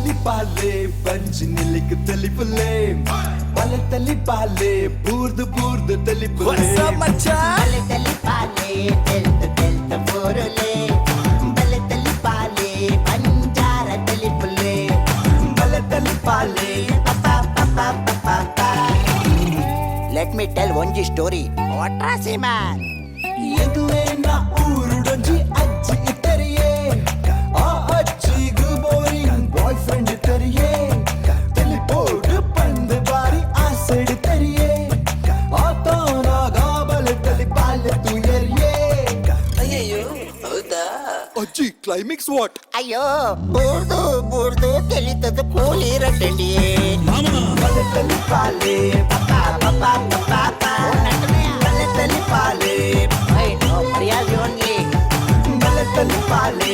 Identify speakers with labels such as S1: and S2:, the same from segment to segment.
S1: ತೆಲಿಪಾಲೆ ಬಂಜಿ ನಿಲಿಕ್ ತೆಲಿಪುಲೆ ಬಲೆ ತೆಲಿಪಾಲೆ ಬೂರ್ದು ಬೂರ್ದು ತೆಲಿಪುಲೆ.
S2: ಬಲೆ ತಲಿಪಾಲೆ ತೆಲ್ತ ತೆಲ್ತ ಬೋರುಲೆ, ಬಲೆ ತಲಿಪಾಲೆ ಬಂಜಾರ ತಲಿಪುಲೆ,
S1: ಬಲೆ ತೆಲಿಪಾಲೆ.
S2: Let me tell ಒಂಜಿ ಸ್ಟೋರಿ ವಾಟ್ರಾಸಿ ಮ್ಯಾನ್.
S1: ಎಂಕ್ಲೇನ ಊರುಡೊಂಜಿ ಅಜ್ಜಿ ಇತ್ತರಿಯೇ, ಆ ಅಜ್ಜಿಗು boring boy friend ಇತ್ತರಿಯೇ. ತೆಲಿಪೋಡು ಪಂದು ಬಾರಿ ಆಸೆಡು ತೆರಿಯೇ, ಆತನಾಗ ಬಲೆ ತೆಲಿಪಾಲೆ ತುಯರಿಯೇ. ಅಜ್ಜಿ, ಕ್ಲೈಮ್ಯಾಕ್ಸ್ what?
S2: ಅಯ್ಯೋ, ಬೂರ್ದು ಬೂರ್ದು ತೆಲಿತದ ಕೂಲಿ ರಟ್ಟಂಡಿ.
S1: ಬಲೆ ತೆಲಿಪಾಲೆ, ಬಲೆ ತೆಲಿಪಾಲೆ,
S2: ಓನ್ಲಿ.
S1: ಬಲೆ ತೆಲಿಪಾಲೆ.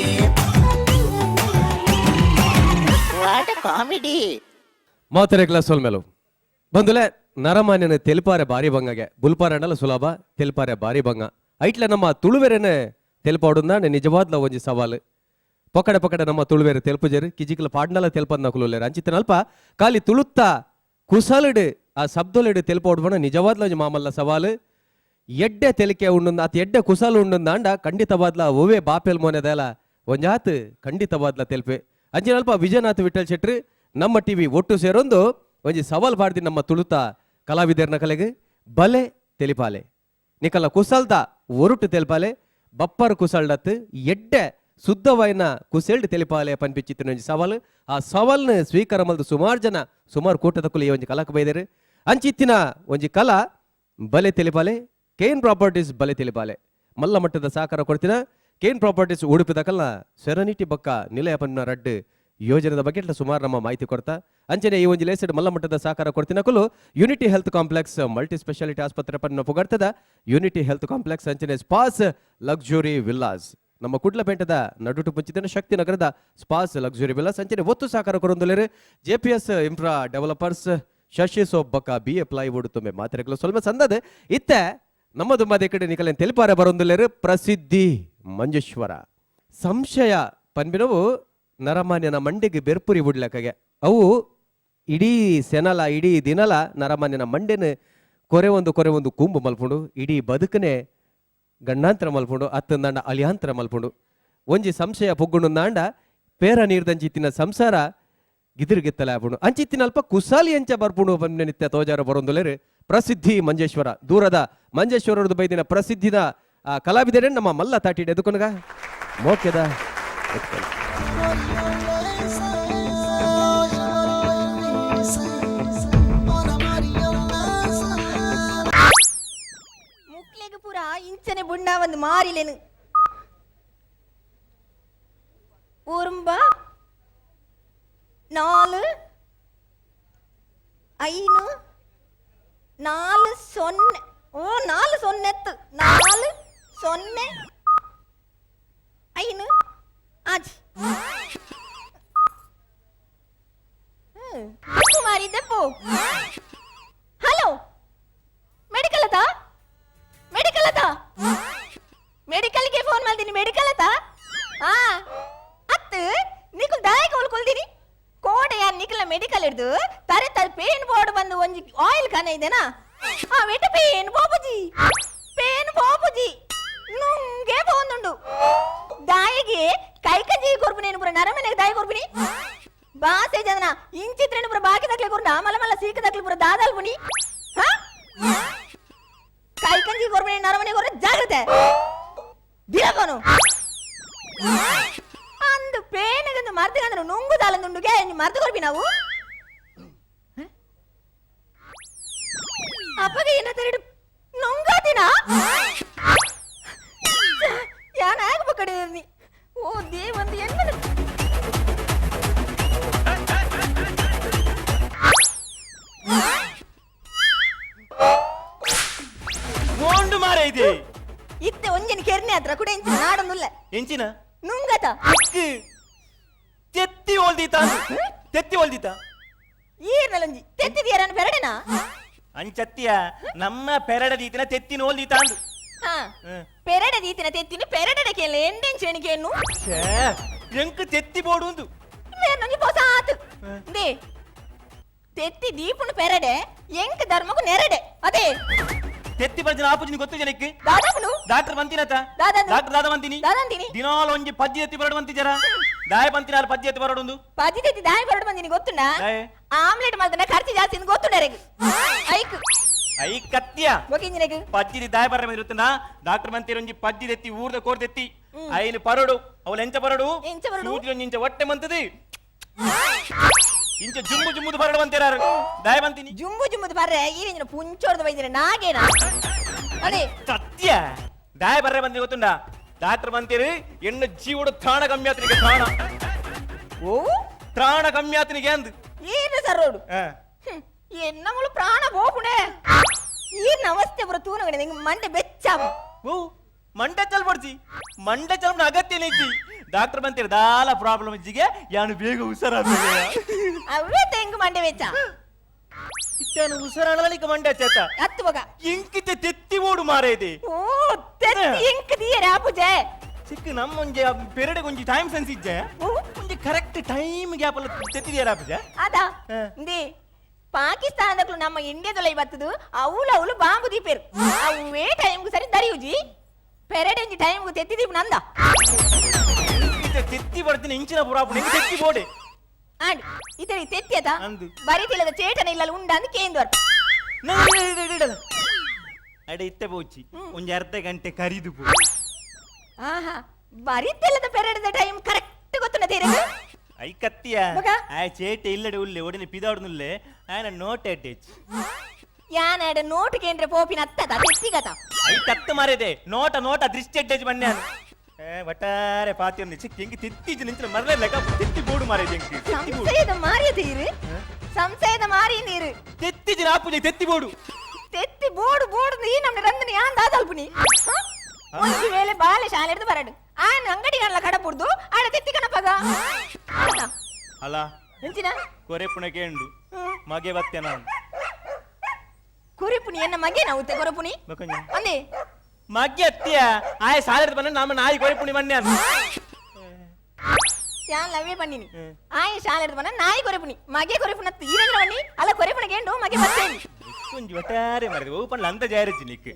S2: What comedy!
S3: ಮಾತರೆಗ್ಲ ಸೊಲ್ಮೆಲು ಬಂದುಲೆ. ನರಮಾನ್ಯನ ತೆಲ್ಪಾರೆ ಬಾರಿ ಬಂಗಗೆ, ಬುಲ್ಪಾರೆ ಅಂಡಲ ಸುಲಭ, ತೆಲ್ಪಾರೆ ಬಾರಿ ಬಂಗ. ಐಟ್ಲೆ ನಮ್ಮ ತುಳುವೆರೆನೆ ತೆಲ್ಪಾಡುಂದ ನಿಜವಾದ್ಲ ಒಂಜಿ ಸವಾಲು. ಪೊಕಡೆ ಪೊಕಡೆ ನಮ್ಮ ತುಳುವೆರೆ ತೆಲ್ಪುಜೆರು, ಕಿಜಿಕ್ಲ ಪಾಡ್ನಲ ತೆಲ್ಪದ್ ನಕುಲುಲ್ಲೆರ್. ಅಂಚಿತ್ತನಲ್ಪ ಖಾಲಿ ತುಳುತ್ತ ಕುಸಲುಡು ಆ ಶಬ್ದೊಲೆಡು ತೆಲ್ಪಾಡುವಣ ನಿಜವಾದ್ಲ ಒಂಜಿ ಮಾಮಲ್ಲ ಸವಾಲು. ಎಡ್ಡೆ ತೆಲಿಕೆ ಉಂಡುಂದ ಅತ್ ಎಡ್ಡೆ ಕುಸಲು ಉಂಡುಂದಾಂಡ ಖಂಡಿತವಾದ್ಲ ಒವ್ವೇ ಬಾಪೆಲ್ ಮೋನೆದಲ ಒಂಜಾತ್ ಖಂಡಿತವಾದ್ಲ ತೆಲ್ಪೆ. ಅಂಚಿನಲ್ಪ ವಿಜಯನಾಥ್ ವಿಠಲ್ ಶೆಟ್ರು ನಮ್ಮ ಟಿವಿ ಒಟ್ಟು ಸೇರೊಂದು ಒಂಜಿ ಸವಾಲ್ ಪಾಡ್ದಿ ನಮ್ಮ ತುಳುತ ಕಲಾವಿದರ್ನ ಕಲೆಗೆ. ಬಲೆ ತೆಲಿಪಾಲೆ, ನಿಕಲ ಕುಸಲ್ದ ಒರುಟು ತೆಲ್ಪಾಲೆ, ಬಪ್ಪರ್ ಕುಸಲ್ಡತ್ ಎಡ್ಡೆ ಶುದ್ಧವಾಯಿನ ಕುಸೆಲ್ಡ್ ತೆಲಿಪಾಲೆ ಪನ್ಪಿಚಿತ್ತಿನ ಒಂಜಿ ಸವಾಲು. ಆ ಸವಾಲ್ನ ಸ್ವೀಕಾರ ಮಲ್ದು ಸುಮಾರು ಜನ ಸುಮಾರು ಕೂಟದಕ್ಕುಲು ಈ ಒಂಜಿ ಕಲಕ್ ಬೈದರು. ಅಂಚಿತ್ತಿನ ಒಂಜಿ ಕಲಾ ಬಲೆ ತೆಲಿಪಾಲೆ. ಕೇನ್ ಪ್ರಾಪರ್ಟೀಸ್ ಬಲೆ ತೆಲಿಪಾಲೆ ಮಲ್ಲ ಮಟ್ಟದ ಸಹಕಾರ ಕೊಡ್ತಿನ ಕೇನ್ ಪ್ರಾಪರ್ಟೀಸ್ ಉಡುಪಿದಕಲ್ಲ ಸೆರನಿಟಿ ಬಕ್ಕ ನಿಲಯ ಪನ್ನ ರಡ್ಡು ಯೋಜನೆದ ಬಗ್ಗೆ ಸುಮಾರು ನಮ್ಮ ಮಾಹಿತಿ ಕೊಡ್ತಾ. ಅಂಚನೆ ಈ ಒಂಜಿ ಲೇಸಡ್ ಮಲ್ಲ ಮಟ್ಟದ ಸಹಕಾರ ಕೊಡ್ತಿನಕುಲು unity health complex multi speciality ಆಸ್ಪತ್ರೆ ಪನ್ನ ಪುಗರ್ತದ unity health complex. ಅಂಚನೆ ಸ್ಪಾಸ್ ಲಕ್ಸುರಿ ವಿಲ್ಲಾಸ್, ನಮ್ಮ ಕುಡ್ಲಪೇಟದ ನಡುಟು ಪುಂಚಿತನ ಶಕ್ತಿ ನಗರದ ಸ್ಪಾಸ್ ಲಕ್ಸುರಿ ವಿಲ್ಲಾಸ್. ಅಂಚನೆ ಒತ್ತು ಸಹಕಾರ ಕೊರೊಂದುಲೇರು JPS infra developers, Shashi ಸೋಬ್ಬಕ್ಕ B A plywood ತುಂಬೆ. ಮಾತ್ರೆಗಳು ಸ್ವಲ್ಪ ಸಂದದ ಇತ್ತೆ ನಮ್ಮ ದುಂಬಾದ ಕಡೆ ನಿಕಲೇನ್ ತೆಲಿಪಾರೆ ಬರೊಂದುಲೇರು ಪ್ರಸಿದ್ಧಿ ಮಂಜೇಶ್ವರ. ಸಂಶಯ ಪನ್ಬಿನವು ನರಮಾನ್ಯನ ಮಂಡೆಗೆ ಬೆರ್ಪುರಿ ಬುಡ್ಲಕಗೆ. ಅವು ಇಡೀ ಸೆನಲ ಇಡೀ ದಿನಲ ನರಮಾನ್ಯನ ಮಂಡೆನ ಕೊರೆ ಒಂದು ಕೊರೆ ಒಂದು ಕೂಂಬು ಮಲ್ಪುಂಡು, ಇಡೀ ಬದುಕನೆ ಗಂಡಾಂತರ ಮಲ್ಪುಂಡು, ಅತ್ತಂದಾಂಡ ಅಲಿಯಾಂತರ ಮಲ್ಪುಂಡು. ಒಂಜಿ ಸಂಶಯ ಪೊಗ್ಗುಂಡುಂದಾಂಡ ಪೇರ ನೀರ್ದಂಚಿತ್ತಿನ ಸಂಸಾರ ಗಿದಿರ್ಗಿತ್ತಲ ಆಪುಂಡು. ಅಂಚಿತ್ತಿನ ಅಲ್ಪ ಕುಸಾಲಿ ಅಂಚ ಬರ್ಪುಂಡು ಪನ್ಪಿನ ನಿತ್ಯ ತೋಜಾರ ಬರೊಂದುಲೇರು ಪ್ರಸಿದ್ಧಿ ಮಂಜೇಶ್ವರ. ದೂರದ ಮಂಜೇಶ್ವರದ ಬೈದಿನ ಪ್ರಸಿದ್ಧಿದ ಆ ಕಲಾವಿದರೆ ನಮ್ಮ ಮಲ್ಲ ತಾಟಿಡ್ ಎದುಕೊನಗ ಮೋಕ್ಯದ ಎತ್ಕೊನು.
S4: ಮುಕ್ಲೆಗ್ ಪೂರ ಇಂಚನೆ ಬುಂಡ ಒಂದು ಮಾರಿಲೇನು ಉರುಂಬ 4 5 4 0. ಓ, 4 0 4 0 5 ಆಜ್ ಮಾರಿದ್ದೆ ಪೋ. ಹಲೋ, ಮೆಡಿಕಲ್ ಅತಾ? ಮೆಡಿಕಲ್ ಅತಾ? ಮೆಡಿಕಲ್ಗೆ ಫೋನ್ ಮಾಡ್ತೀನಿ. ಮೆಡಿಕಲ್ ಅತಾ? ಆ ಅತ್ತು ನಿಕುಲ್ ದಾಯಕ ಕೊಲ್ದಿನಿ ಕೋಟೆಯ ನಿಕಲ ಮೆಡಿಕಲ್ ಹಿಡ್ದು ತರೆ ತರೆ ಪೇನ್ ಬೋರ್ಡ್ ಬಂದು ಒಂಜಿ ಆಯಿಲ್ ಕನ ಇದೆನಾ? ಆ ವೆಟ ಪೇನ್ ಬಾಬುಜಿ, ಪೇನ್ ಬಾಬುಜಿ ನುಂಗೆ ಪೋಂದುಂಡು. ದಾಯಿಗೆ ಕೈಕಂಜಿ ಕೊರ್ಪುನೇನು ಪುರ ನರಮನೆಗೆ ದಾಯಿ ಕೊರ್ಪಿನಿ ಬಾಸೆ ಜನ ಇಂಚಿತ್ರೇನು ಪುರ ಬಾಕಿ ದಕ್ಲೆ ಕೊರ್ನ ಮಲ ಮಲ ಸೀಕ ದಕ್ಲೆ ಪುರ ದಾದಾಲ್ ಪುನಿ. ಹಾ, ಕೈಕಂಜಿ ಕೊರ್ಪುನೆ ನರಮನೆ ಕೊರ್ರ ಜಾಗ್ರತೆ ದಿಲಕೋನು ಅಂದು ಪೇನಗಂದು ಮರ್ದಗಂದ್ರೆ ನುಂಗು ದಾಲಂದುಂಡುಗೆ ಮರ್ದು ಕೊರ್ಪಿ ನಾವು ಅಪ್ಪಗೆ ಏನ ತರಡು ನುಂಗಾತಿನ ಯಾನ ಆಗ ಪಕ್ಕಡೆ. ಓ ದೇವಂದು ಎನ್ನ
S5: ಮೋಂಡು ಮಾರ ಇದೆ.
S4: ಇತ್ತೆ ಒಂಜಿನ ಕೆರ್ನೆ ಹತ್ರ ಕೂಡ ಎಂಚಿನ ನಾಡೊಂದುಲ್ಲ.
S5: ಎಂಚಿನ?
S4: ನುಂಗತ.
S5: ಎಕ್ಕ್ ತೆತ್ತಿ ಒಲ್ದಿತ, ತೆತ್ತಿ ಒಲ್ದಿತ.
S4: ಈರ್ನಲೊಂಜಿ ತೆತ್ತಿದಿಯರನ್ನ ಪೆರಡೆನಾ?
S5: ಅಂಚತ್ತಿಯ, ನಮ್ಮ ಪೆರಡ ದೀತಿನ ತೆತ್ತಿನ ಓಲ್ದಿತ ಅಂದು.
S4: ಹಾ, ಪೆರಡೆ ದೀತಿನ ತೆತ್ತಿನ ಪೆರಡೆ ಕೇಳ ಎಂಡೆಂಚೆಣಿಕೆಯನ್ನು.
S5: ಛೇ, ಎಂಕ್ ತೆತ್ತಿ ಬೋಡು ಉಂದು.
S4: ಮೇರ್ನೊಂಜಿ ಪೊಸ ಆತು. They ತೆತ್ತಿ ದೀಪುನ ಪೆರಡೆ ಎಂಕ್ ಧರ್ಮకు ನೆರಡೆ ಅದೇ
S5: ತೆತ್ತಿ ಪರ್ಜನ ಆಪುಜಿನ ಗೊತ್ತು ಜನಕ್ಕೆ
S4: ದಾದಾಪುನು
S5: ಡಾಕ್ಟರ್ ಬಂತಿನತ
S4: ದಾದಾನು.
S5: ಡಾಕ್ಟರ್ ದಾದ ಬಂತೀನಿ
S4: ದಾದಂತೀನಿ.
S5: ದಿನಾಲ ಒಂಜಿ ಪಜ್ಜಿ ಎತ್ತಿ ಬರಡು ಬಂತಿ ಜರ ದಾಯ ಬಂತಿನ ಪಜ್ಜಿ ಎತ್ತಿ ಬರಡುಂದು
S4: ಪಜ್ಜಿ ತೆತ್ತಿ ದಾಯ ಬರಡು ಬಂದಿನಿ ಗೊತ್ತುಂಡ
S5: ದಾಯೆ.
S4: ಆಮ್ಲೆಟ್ ಮಲ್ದನ ಖರ್ಚು ಜಾಸ್ತಿ ಅಂತ ಗೊತ್ತುಂಡ ರೆಗ್ ಐಕ್
S5: I ಕತ್ತಿಯ
S4: ಬೊಕಿಂಜಿನೆಗ್
S5: ಪಜ್ಜಿ ದಾಯ ಬರ್ರೆ ಬಂದಿರುತ್ತನ ಡಾಕ್ಟರ್ ಬಂತಿರ ಒಂಜಿ ಪಜ್ಜಿ ತೆತ್ತಿ ಊರ್ದ ಕೋರ್ ತೆತ್ತಿ ಐನು ಪರಡು ಅವಳು ಎಂಚ ಪರಡು
S4: ಎಂಚ ಪರಡು?
S5: ಸೂಜಿ ಒಂಜಿ ಇಂಚ ಹೊಟ್ಟೆ ಮಂತది ಇಂಚ ಜುಮ್ಮು ಜುಮ್ಮುದು ಪರಡು ಬಂತಿರಾರು ದಾಯ ಬಂತೀನಿ
S4: ಜುಂಬು ಜುಂಬುದು ಬರ್ರೆ ಈ ಇಂಜಿನ ಪುಂಚೋರ್ದು ಬೈದಿನ ನಾಗೇನಾ ಅದೇ
S5: ಸತ್ಯ ದಾಯ ಬರ್ರೆ ಬಂದಿ ಗೊತ್ತುಂಡ ಡಾಕ್ಟರ್ ಬಂತೀರಿ ಎಣ್ಣೆ ಜೀವಡು ತ್ರಾಣ ಕಮ್ಮಿ ಆತನಿಗೆ ತ್ರಾಣ
S4: ಓ
S5: ತ್ರಾಣ ಕಮ್ಮಿ ಆತನಿಗೆ ಅಂದ್
S4: ಏನು ಸರೋಡು ಎನ್ನಮಳು ಪ್ರಾಣ ಬೋಪುಣೆ ಈ ನಮಸ್ತೆ ಬರ ತೂನಗಡೆ ನಿಂಗೆ ಮಂಡೆ ಬೆಚ್ಚಾಪ
S5: ಓ ಮಂಡೆ ಚಲ್ಪಡ್ಸಿ ಮಂಡೆ ಚಲ್ಪನ ಅಗತ್ಯ ನಿಜ್ಜಿ ಡಾಕ್ಟರ್ ಬಂತೀರಿ ದಾಲ ಪ್ರಾಬ್ಲಮ್ ಇಜ್ಜಿಗೆ ಯಾನು ಬೇಗ ಹುಷಾರ
S4: ಅವೇ ತೆಂಗು ಮಂಡೆ ಬೆಚ್ಚ
S5: ಇತ್ತಾನು ಹುಷಾರಾಣಲಿಕ್ಕೆ ಮಂಡೆ ಚೇತ
S4: ಹತ್ತು ಬಗ
S5: ಇಂಕಿತೆ ತೆತ್ತಿ ಓಡು ಮಾರೇದೆ
S4: ಓ ತೆತ್ತಿ ಇಂಕ್ ದಿಯರ ಆಪುಜೆ
S5: ಚಿಕ್ಕ ನಮ್ಮೊಂಜೆ ಪೆರಡೆ ಒಂಜಿ ಟೈಮ್ ಸೆನ್ಸ್ ಇಜ್ಜೆ
S4: ಓ
S5: ಒಂಜಿ correct time gap ಅಲ್ಲ ತೆತ್ತಿದಿಯರ ಆಪುಜೆ
S4: ಅದ ಇಂದಿ ಪಾಕಿಸ್ತಾನದಕ್ಲು ನಮ್ಮ ಇಂಡಿಯಾದೊಳ ಬತ್ತದು ಅವ್ಲು ಅವ್ಲು ಬಾಂಬು ದೀಪೇರು ಅವೇ ಟೈಮ್ಗೂ ಸರಿ ದರಿಯುಜಿ ಪೆರಡೆ ಒಂಜಿ ಟೈಮ್ಗೂ ತೆತ್ತಿ ದೀಪ ನಂದ
S5: ಇಂಕಿತೆ ತೆತ್ತಿ ಬರ್ತೀನಿ ಇಂಚಿನ ಪುರಾಪುಣ ಇಂಕ್ ತೆತ್ತಿ ಬೋಡೆ
S4: ಆಂಡ್ ಇತರಿ ತೆತ್ತಿ ಅದ
S5: ಅಂದು.
S4: ಬರಿ ತಿಲ್ಲದ ಚೇಟನ ಇಲ್ಲಲ್ಲ ಉಂಡ ಅಂದ್ ಕೇಂದ್ವರ್
S5: ಅಡೆ ಇತ್ತೆ ಪೋಚಿ ಒಂಜಿ ಅರ್ಧ ಗಂಟೆ ಕರಿದು ಪೋ
S4: ಆಹಾ ಬರಿ ತಿಲ್ಲದ ಪೆರಡೆದ ಟೈಮ್ ಕರೆಕ್ಟ್ ಗೊತ್ತುನ ತೀರಗ
S5: I ಕತ್ತಿಯ
S4: ಮಗ?
S5: ಆ ಚೇಟೆ ಇಲ್ಲಡೆ ಉಲ್ಲೆ ಒಡನೆ ಪಿದಾಡ್ನುಲ್ಲೆ ಆಯನ ನೋಟ್ ಅಟ್ಯಾಚ್
S4: ಯಾನಾಡ ನೋಟ್ ಕೇಂದ್ರ ಪೋಪಿನ ಅತ್ತದ ತೆತ್ತಿಗತ
S5: I ಕತ್ತು ಮಾರಿದೆ ನೋಟ ನೋಟ ದೃಷ್ಟಿ ಅಟ್ಯಾಚ್ ಬನ್ಯಾನು ಏ ಒಟ್ಟಾರೆ ಪಾತಿ ಒಂದು ಚಿಕ್ಕ ಹೆಂಗೆ ತೆತ್ತೀಜು ನಿಂತಿನ ಮರಲೇ ಲೆಕ್ಕ ತೆತ್ತಿ ಬೋಡು ಮಾರಿದೆ ಹೆಂಗೆ ತೆತ್ತಿ ಬೋಡು
S4: ಸಂಶಯದ ಮಾರಿಯ ತೀರು ಸಂಶಯದ ಮಾರಿ ನೀರು
S5: ತೆತ್ತಿಜು ನಾಪುಜೆ ತೆತ್ತಿ ಬೋಡು
S4: ತೆತ್ತಿ ಬೋಡು ಬೋಡು ಈ ನಮ್ನ ರಂದನಿ ಯಾನ್ ದಾದಲ್ಪುನಿ ಒಂಜಿ ವೇಳೆ ಬಾಲೆ ಶಾಲೆ ಹಿಡ್ದು ಬರಡು ಆನ್ ಅಂಗಡಿ ಕಣಲ ಕಡ ಪುಡ್ದು ಆಡ ತೆತ್ತಿ ಕಣಪಗ
S5: ಅಲ್ಲ
S4: ಎಂಚಿನ
S5: ಕೊರೆ ಪುಣಕೆ ಉಂಡು ಮಗೆ ಬತ್ತೆ ನಾನು
S4: ಕುರಿಪುನಿ ಎನ್ನ ಮಗೆ ನಾವು ಕೊರಪುನಿ
S5: ಬಕೊಂಜ
S4: ಅಂದೆ
S5: ಮಗ್ಗೆ ಅತ್ತಿಯ ಆಯ ಸಾವಿರದ ಬನ್ನ ನಮ್ಮ ನಾಯಿ ಕೊರೆ ಪುಣಿ ಮನ್ಯಾನು
S4: ಯಾನ್ ಲವ್ವೇ ಬನ್ನಿನಿ ಆಯ ಶಾಲೆ ಹಿಡ್ದು ಬನ್ನ ನಾಯಿ ಕೊರೆಪುನಿ ಮಗೆ ಕೊರೆಪುನತ್ತು ಈರಂದ್ರ ಬನ್ನಿ ಅಲ್ಲ ಕೊರೆಪುನಗೆ ಏಂಡು ಮಗೆ ಬತ್ತೇನಿ
S5: ಒಂಜಿ ಒಟ್ಟಾರೆ ಮಾರಿದೆ ಓ ಪಂಡ್ಲ ಅಂತ ಜಾರಿಜ್ಜಿ ನಿಕ್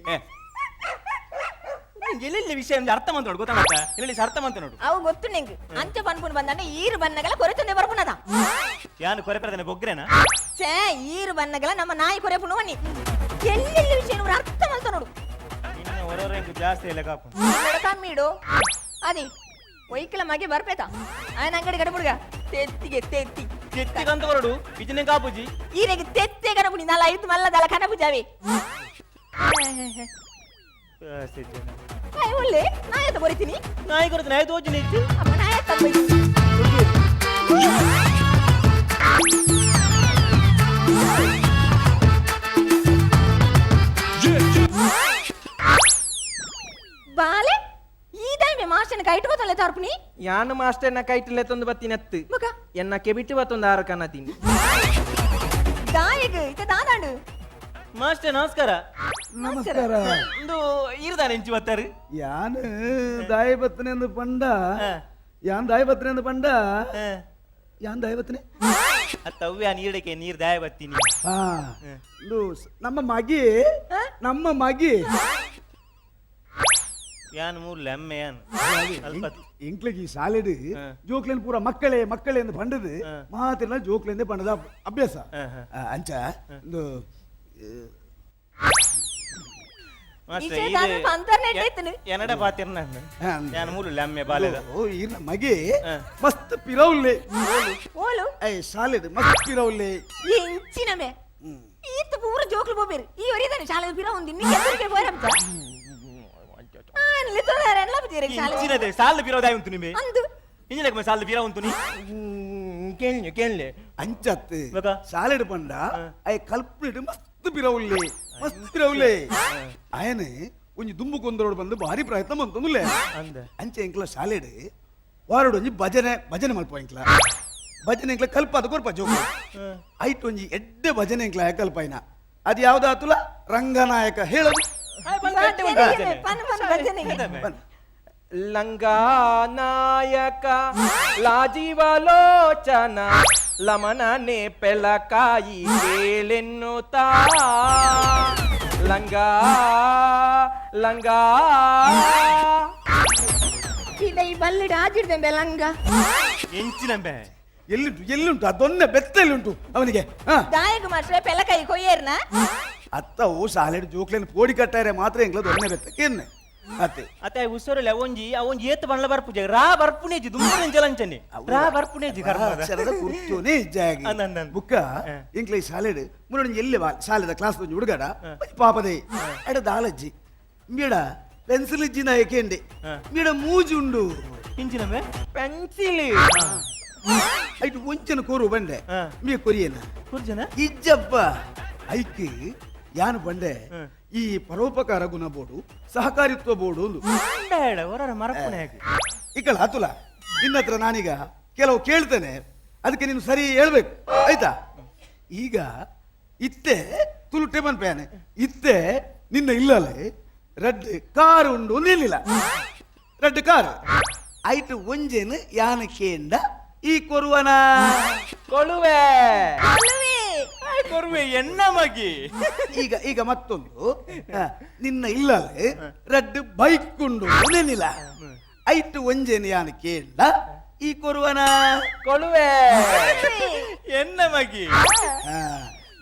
S5: ಎಲ್ಲೆಲ್ಲಿ ವಿಷಯ ಅಂದ್ರೆ ಅರ್ಥ ಮಂತ ನೋಡು ಗೊತ್ತಾ ಮತ್ತ ಎಲ್ಲೆಲ್ಲಿ ಅರ್ಥ ಮಂತ ನೋಡು
S4: ಅವು ಗೊತ್ತು ನಿಂಗೆ ಅಂಚ ಪನ್ಪುನ್ ಬಂದಂಡ ಈರು ಬನ್ನಗಲ ಕೊರೆತೊಂದೆ ಬರ್ಪುನದ
S5: ಯಾನು ಕೊರೆ ಪರದನೆ ಬೊಗ್ರೇನಾ
S4: ಛೇ ಈರು ಬನ್ನಗಲ ನಮ್ಮ ನಾಯಿ ಕೊರೆಪುನು ಬನ್ನಿ ಎಲ್ಲೆಲ್ಲಿ ವಿಷಯ ನೋಡು ಅರ್ಥ ಮಂತ ನೋಡು
S5: ಇನ್ನು ಹೊರೊರ ಇಂಕು ಜಾಸ್ತಿ ಇಲ್ಲ ಕಾಪು
S4: ನೋಡ ಕಮ್ಮಿಡು ಅದೇ ಒಯ್ಕಲ ಮಗೆ ಬರ್ಪೇತ ಆಯನ ಅಂಗಡಿ ಗಡಬುಡ್ಗ ತೆತ್ತಿಗೆ ತೆತ್ತಿ
S5: ತೆತ್ತಿಗಂತ ಬರಡು ಇಜನೆ ಕಾಪುಜಿ
S4: ಈರೆಗೆ ತೆತ್ತೆ ಕನಪುನಿ ನಲ್ಲ ಐದು ಮಲ್ಲದಲ್ಲ ಕನಪುಜಾವೆ ನಾಯಿ ಒಳ್ಳೆ ನಾಯತ ಬರಿತೀನಿ
S5: ನಾಯಿ ಕೊರತೆ ನಾಯಿ ತೋಜಿ ನಿಚ್ಚು
S4: ಅಮ್ಮ ನಾಯತ ಬಾಲೆ ಈ ಟೈಮೆ ಮಾಸ್ಟರ್ನ ಕೈಟ್ ಬತ್ತಲ್ಲ ತಾರ್ಪುನಿ
S6: ಯಾನು ಮಾಸ್ಟರ್ನ ಕೈಟಿಲೆ ತಂದು ಬತ್ತಿನತ್ತು
S4: ಮುಖ
S6: ಎನ್ನ ಕೆಬಿಟ್ಟು ಬತ್ತೊಂದು ಆರು ಕನ್ನತೀನಿ
S4: ದಾಯಗ್ ಇತ ದಾದಾಂಡು
S5: ಮಾಸ್ಟರ್ ನಮಸ್ಕಾರ
S7: ನಮಸ್ಕಾರ
S5: ಒಂದು ಈರ್ದಾನೆ ಇಂಚು ಬತ್ತಾರೆ
S7: ಯಾನ್ ದಾಯಬತ್ತನೆ ಅಂದು ಪಂಡ ಯಾನ್ ದಾಯಬತ್ತನೆ ಅಂದು ಪಂಡ ಯಾನ್ ದಾಯಬತ್ತನೆ
S5: ಅತ್ತವ್ಯ ನೀರಡಿಕೆ ನೀರ್ ದಾಯ ಬತ್ತೀನಿ
S7: ಹಾ ಲೂಸ್ ನಮ್ಮ ಮಗಿ ನಮ್ಮ ಮಗಿ
S5: ಯಾನ್ ಮೂರ್ಲೆ ಅಮ್ಮೆ ಯಾನ್ ಅಲ್ಪ
S7: ಎಂಕ್ಲಿಗೆ ಈ ಸಾಲೆಡ್ ಜೋಕ್ಲೇನ್ ಪೂರ ಮಕ್ಕಳೇ ಮಕ್ಕಳೇ ಎಂದು ಪಂಡದು ಮಾತಿನ ಜೋಕ್ಲಿಂದ ಪಂಡದ ಅಭ್ಯಾಸ ಅಂಚ ಒಂದು
S5: ಮಾಸ್ಟರ್
S4: ವಿಷಯ ತಾನು ಪಂತರ್ನೆ ಇಟ್ಟೈತನು.
S5: ಎನ್ನಡ ಪಾತಿರ್ನ ಯಾನ್ ಮೂರ್ಲೆ ಅಮ್ಮೆ ಬಾಲೆದ
S7: ಓ ಈರ್ನ ಮಗಿ ಮಸ್ತ್ ಪಿರೌಲ್ಲೆ
S4: ಓಲು
S7: I ಸಾಲೆಡ್ ಮಸ್ತ್ ಪಿರೌಲ್ಲೆ
S4: ಎಂಚಿನಮೆ ಈತ ಪೂರ ಜೋಕ್ಲು ಬೋಬೇರು ಈ ಒರಿದಾನೆ ಶಾಲೆ ಪಿರ ಒಂದು ನಿಮಗೆ ಎದುರಿಗೆ ಬೋರಪ್ಪ ಶಾಲೆ
S5: ಇಂಚಿನದೆ ಸಾಲು ಪಿರೌದಾಯ ಉಂಟು ನಿಮೆ
S4: ಅಂದು
S5: ಇಂಜಿನಕ್ಕೆ ಸಾಲು ಪಿರ ಉಂಟು ನೀ ಕೇಳಿ ಕೇಳಿ
S7: ಅಂಚತ್ತು
S5: ಬಕ.
S7: ಸಾಲೆಡ್ ಪಂಡ I ಕಲ್ಪಿಡ್ ಮಸ್ತ್ ಪಿರೌಲ್ಲೆ ಮಸ್ತ್ ಪಿರೌಲ್ಲೆ ಅಯನೆ ಒಂಜಿ ದುಂಬು ಕೊಂದರೋಡು ಬಂದು ಭಾರಿ ಪ್ರಯತ್ನ ಬಂತಂದುಲ್ಲೆ
S5: ಅಂದ.
S7: ಅಂಚೆ ಎಂಕ್ಲ ಶಾಲೆಡ್ ವಾರಡು ಒಂಜಿ ಭಜನೆ ಭಜನೆ ಮಲ್ಪ ಎಂಕ್ಲ ಭಜನೆ ಎಂಕ್ಲ ಕಲ್ಪ ಅದು ಕೊರ್ಪ ಜೋಕು ಐಟ್ ಒಂಜಿ ಎಡ್ಡೆ ಭಜನೆ ಎಂಕ್ಲ ಕಲ್ಪಾಯಿನ ಅದು ಯಾವ್ದಾತುಲ ರಂಗನಾಯಕ ಹೇಳೋದು
S4: ಪನ್ ಪನ್ ಭಜನೆಗೆ
S7: ಬನ್.
S6: ಲಂಗಾ ನಾಯಕ ಲಾಜೀವಲೋಚನ ಲಮನನೆ ಪೆಲಕಾಯಿ ಕೇಳೆನ್ನುತ್ತಾ ಲಂಗಾ ಲಂಗಾ.
S4: ಈ ಬಲ್ಲಿಡ ಆಜಿಡ್ದೆ ಲಂಗ.
S5: ಎಂಚಿನಂಬೆ?
S7: ಎಲ್ಲಿಂಟು ಎಲ್ಲಿಂಟು ಅದೊನ್ನೆ ಬೆತ್ತ ಎಲ್ಲಿಂಟು ಅವನಿಗೆ? ಹಾ.
S4: ದಾಯಗ ಮಾಸ್ಟ್ರೆ, ಪೆಲಕಾಯಿ ಕೊಯ್ಯರ್ನ?
S7: ಅತ್ತ ಓ ಶಾಲೆಡ್ ಜೋಕ್ಲೇನ್ ಪೋಡಿ ಕಟ್ಟಾರೆ ಮಾತ್ರ ಎಂಗ್ಲ ದೊನ್ನೆ ಬೆತ್ತ ಕೇನ್ನೆ ಅತ್ತೆ.
S5: ಅತ್ತೆ, ಉಸರಲ್ಲ ಒಂಜಿ ಆ ಒಂಜಿ ಏತ್ ಬಣ್ಣ ಬರ್ಪುಜೆ ರಾ ಬರ್ಪುನೇಜಿ ದುಂಬು ಜಲಂಚನೆ ರಾ ಬರ್ಪುನೇಜಿ ಕರ್ಮದ.
S7: ಅಕ್ಷರದ ಗುರ್ತುನೇ ಇಜ್ಜಾಗಿ.
S5: ಅಂದ್ ಅಂದ್ ಅಂದ್.
S7: ಬುಕ್ಕ ಎಂಕ್ಲ ಈ ಶಾಲೆಡ್ ಮುನ್ನೊಂಜಿ ಎಲ್ಲಿ ಬಾ ಶಾಲೆದ ಕ್ಲಾಸ್ ಒಂಜಿ ಹುಡುಗಡ ಒಂಜಿ ಪಾಪದೇ ಅಡ ದಾಲಜ್ಜಿ ಮೀಡ ಪೆನ್ಸಿಲ್ ಇಜ್ಜಿ ನಾ ಏಕೆಂಡೆ ಮೀಡ ಮೂಜಿ ಉಂಡು.
S5: ಇಂಚಿನಂಬೆ?
S6: ಪೆನ್ಸಿಲ್.
S7: ಐಟು ಒಂಚನ ಕೋರು ಬಂಡೆ. ಮೀ ಕೊರಿಯನ?
S5: ಕುರ್ಜನ.
S7: ಇಜ್ಜಪ್ಪ, ಐಕ್ ಯಾನು ಬಂಡೆ ಈ ಪರೋಪಕಾರ ಗುಣ ಬೋರ್ಡು, ಸಹಕಾರಿತ್ವ ಬೋರ್ಡು ಒಂದು.
S5: ಹೇಳ ಹೊರ ಮರಪುನೆ ಹೇಗೆ?
S7: ಇಕ್ಕಳ ಅತುಲ, ನಿನ್ನ ಹತ್ರ ನಾನೀಗ ಕೆಲವು ಕೇಳ್ತೇನೆ, ಅದಕ್ಕೆ ನೀನು ಸರಿ ಹೇಳ್ಬೇಕು, ಆಯ್ತಾ? ಈಗ ಇತ್ತೆ ತುಳು ಟೇಬಲ್ ಪ್ಯಾನೆ ಇತ್ತೆ ನಿನ್ನ ಇಲ್ಲಲೆ ರಡ್ಡ್ ಕಾರ್ ಉಂಡು ನಿಲ್ಲಿಲ್ಲ. ರಡ್ಡ್ ಕಾರ್ ಐಟು ಒಂಜೇನು ಯಾನ ಕೇಂದ ಈ ಕೊರುವನ?
S6: ಕೊಳುವೆ.
S4: ಕೊಲುವೆ.
S5: ಕೊರುವೆ ಎನ್ನ ಮಗಿ.
S7: ಈಗ ಈಗ ಮತ್ತೊಂದು, ನಿನ್ನ ಇಲ್ಲಲೆ ರಡ್ಡ್ ಬೈಕ್ ಉಂಡು ನಿನ್ನಿಲ್ಲ. ಐಟು ಒಂಜೇನು ಯಾನ ಕೇಂದ ಈ ಕೊರುವನ?
S6: ಕೊಳುವೆ.
S5: ಎನ್ನ ಮಗಿ.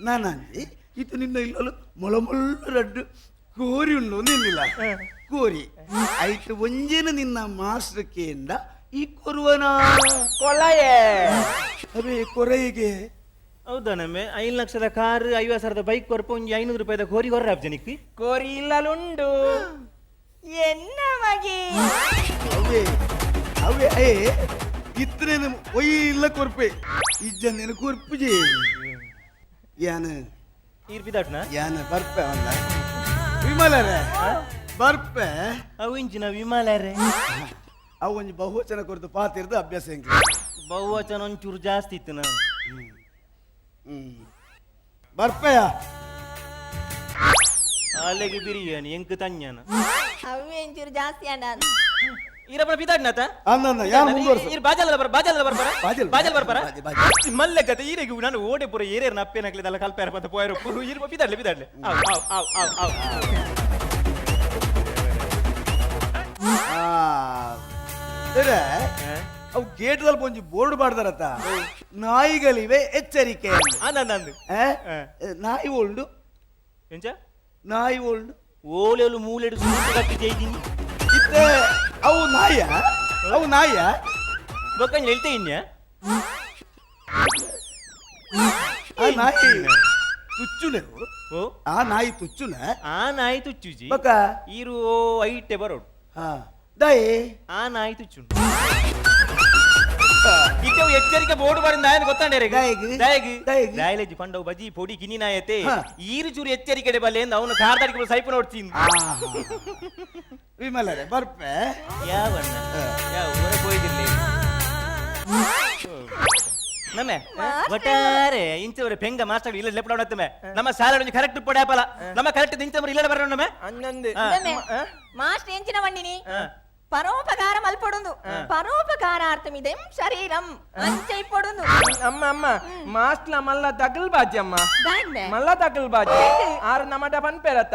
S7: ನಾನಂದಿ ಇದು ನಿನ್ನ ಇಲ್ಲಲು ಮೊಳ ಮೊಳ್ಳು ರಡ್ಡು ಕೋರಿ ಉಂಡು ನಿನ್ನಿಲ್ಲ ಕೋರಿ. ಐಟು ಒಂಜೇನು ನಿನ್ನ ಮಾಸ್ಟರ್ ಕೇಂದ ಈ ಕೊರುವನ?
S6: ಕೊಳಯೆ.
S7: ಅವೇ ಕೊರೈಗೆ.
S5: ಹೌದಾ? ನಮ್ಮೆ 5 ಲಕ್ಷದ ಕಾರ್, 50,000ದ ಬೈಕ್ ಕೊರ್ಪ ಒಂಜಿ 500 ರೂಪಾಯಿದ ಕೋರಿ ಕೊರ್ರ ಜನಕ್ಕೆ.
S6: ಕೋರಿ ಇಲ್ಲಲುಂಡು.
S4: ಎನ್ನ ಮಗಿ.
S7: ಅವೇ ಅವೇ ಏ ಇತ್ತನೇನು ಒಯ್ ಇಲ್ಲ ಕೊರ್ಪೆ ಇಜ್ಜಂದೇನು ಕೊರ್ಪುಜಿ ಯಾನ.
S5: ಈರ್ಪಿದಾಟ್ನ.
S7: ಯಾನ ಬರ್ಪೆ ಅವನ್ನ ವಿಮಲರೇ ಬರ್ಪೆ.
S5: ಅವು ಇಂಚಿನ ವಿಮಲರೇ?
S7: ಅವು ಒಂಜಿ ಬಹುವಚನ ಕೊರ್ದು ಪಾತಿರ್ದು ಅಭ್ಯಾಸ ಹೆಂಗೆ.
S5: ಬಹುವಚನ ಒಂಚೂರು ಜಾಸ್ತಿ ಇತ್ತು ನಾನು.
S7: ಹ್ಮ್ ಬರ್ಪೆಯ.
S5: ಅಲ್ಲಿಗೆ ಬಿರಿಯಾನಿ ಎಂಕ್ ತಂಜನ.
S4: ಅವೇ ಒಂಚೂರು ಜಾಸ್ತಿ ಅಣ್ಣ.
S5: ಈರಪ್ಪನ ಪಿದಾಟ್ನಾತ.
S7: ಅನ್ನ ಯಾರು ಮುಂದುವರ್ಸು.
S5: ಈರ್ ಬಾಜಲ್ ಬರ್, ಬಾಜಲ್ ಬರ್ಬಾರ.
S7: ಬಾಜಲ್.
S5: ಬಾಜಲ್ ಬರ್ಬಾರ.
S7: ಬಾಜಲ್, ಬಾಜಲ್.
S5: ಮಲ್ಲೆ ಕತೆ ಈರೆಗೆ ನಾನು ಓಡೆ ಪೂರ ಏರೇರ್ ನಪ್ಪೇನಕ್ಲೆ ಕಲ್ಪೇರ ಪಂತ ಪೋಯರು ಈರ್ ಪಿದಾಡ್ಲೆ ಪಿದಾಡ್ಲೆ ಆವ್ ಆವ್ ಆವ್ ಆವ್ ಆವ್.
S7: ಆ, ಇರೆ, ಅವು ಗೇಟ್ ದಲ್ಪ ಒಂಜಿ ಬೋರ್ಡ್ ಮಾಡ್ದಾರತ್ತ, ನಾಯಿಗಳಿವೆ ಎಚ್ಚರಿಕೆ ಅಂತ.
S5: ಅಂದ್.
S7: ಆ? ನಾಯಿ ಓಲ್ಡು.
S5: ಎಂಚ?
S7: ನಾಯಿ ಓಲ್ಡು.
S5: ಓಲೆಲು ಮೂಲೆಡು ಸುಟ್ಟು ಕಟ್ಟಿ ಜೈದಿನಿ.
S7: ಇತ್ತೆ ಅವು ನಾಯ ಅವು ನಾಯ.
S5: ಬೊಕ್ಕಂಜ ಹೇಳ್ತೆ ಇನ್ಯ.
S7: ಆ ನಾಯಿ ತುಚ್ಚುನೆ.
S5: ಓ.
S7: ಆ ನಾಯಿ ತುಚ್ಚುನೆ.
S5: ಆ ನಾಯಿ ತುಚ್ಚುಜಿ.
S7: ಬೊಕ?
S5: ಈರು ಓ ಐಟೆ ಬರೋಡು.
S7: ಹಾ ದಾಯೆ?
S5: ಆ ನಾಯಿ ತುಚ್ಚುಂಡು. ಇತ್ತೆ ಎಚ್ಚರಿಕೆ ಬೋರ್ಡ್ ಬಾರಿಂದ ಆಯನ ಗೊತ್ತಾಂಡೆ.
S7: ದಾಯೆಗ್?
S5: ದಾಯಗ್?
S7: ದಾಯೆಗ್?
S5: ದಾಯಲೇಜಿ ಪಂಡವು ಬಜಿ ಪೊಡಿ ಕಿನಿ ನಾಯತೆ. ಈರು ಚೂರು ಎಚ್ಚರಿಕೆ ಬಲ್ಲೆ ಅವನು ಕಾರ್ದಾಡಿಗೆ ಸೈಪು ನೋಡ್ತೀನಿ.
S7: ಆಹಾ. ವಿಮಲರೇ ಬರ್ಪೆ.
S5: ಯಾವಣ್ಣ ಯಾವ ಊರ ಪೋಯ್ದಿರ್ಲಿ ನಮ್ಮೆ ಒಟ್ಟಾರೆ ಇಂಚವರೆ ಪೆಂಗ ಮಾಸ್ಟರ್ ಇಲ್ಲ ಲೆಪ್ಪಡ ಉಂಡತ್ತಮೆ. ನಮ್ಮ ಸಾಲ ಒಂಜಿ ಕರೆಕ್ಟ್ ಪೊಡೆ ಆಪಲ ನಮ್ಮ ಕರೆಕ್ಟ್ ಇಂಚವರೆ ಇಲ್ಲ ಬರೋಣ ನಮ್ಮೆ.
S6: ಅನ್ನಂದು.
S4: ಮಾಸ್ಟರ್ ಎಂಚಿನ ವಂಡಿನಿ ಪರೋಪಕಾರ ಮಲ್ಪೊಡುಂದು, ಪರೋಪಕಾರಾರ್ಥಮಿದೆಂ ಶರೀರಂ ಅಂಚ ಇಪ್ಪೊಡುಂದು.
S6: ಅಮ್ಮ ಅಮ್ಮ, ಮಾಸ್ಟ್ಲ ಮಲ್ಲ ದಗಲ್ ಬಾಜಿ ಅಮ್ಮ.
S4: ದಾಂಡೆ.
S6: ಮಲ್ಲ ದಗಲ್ ಬಾಜಿ ಆರು ನಮಡ ಪನ್ಪೆರತ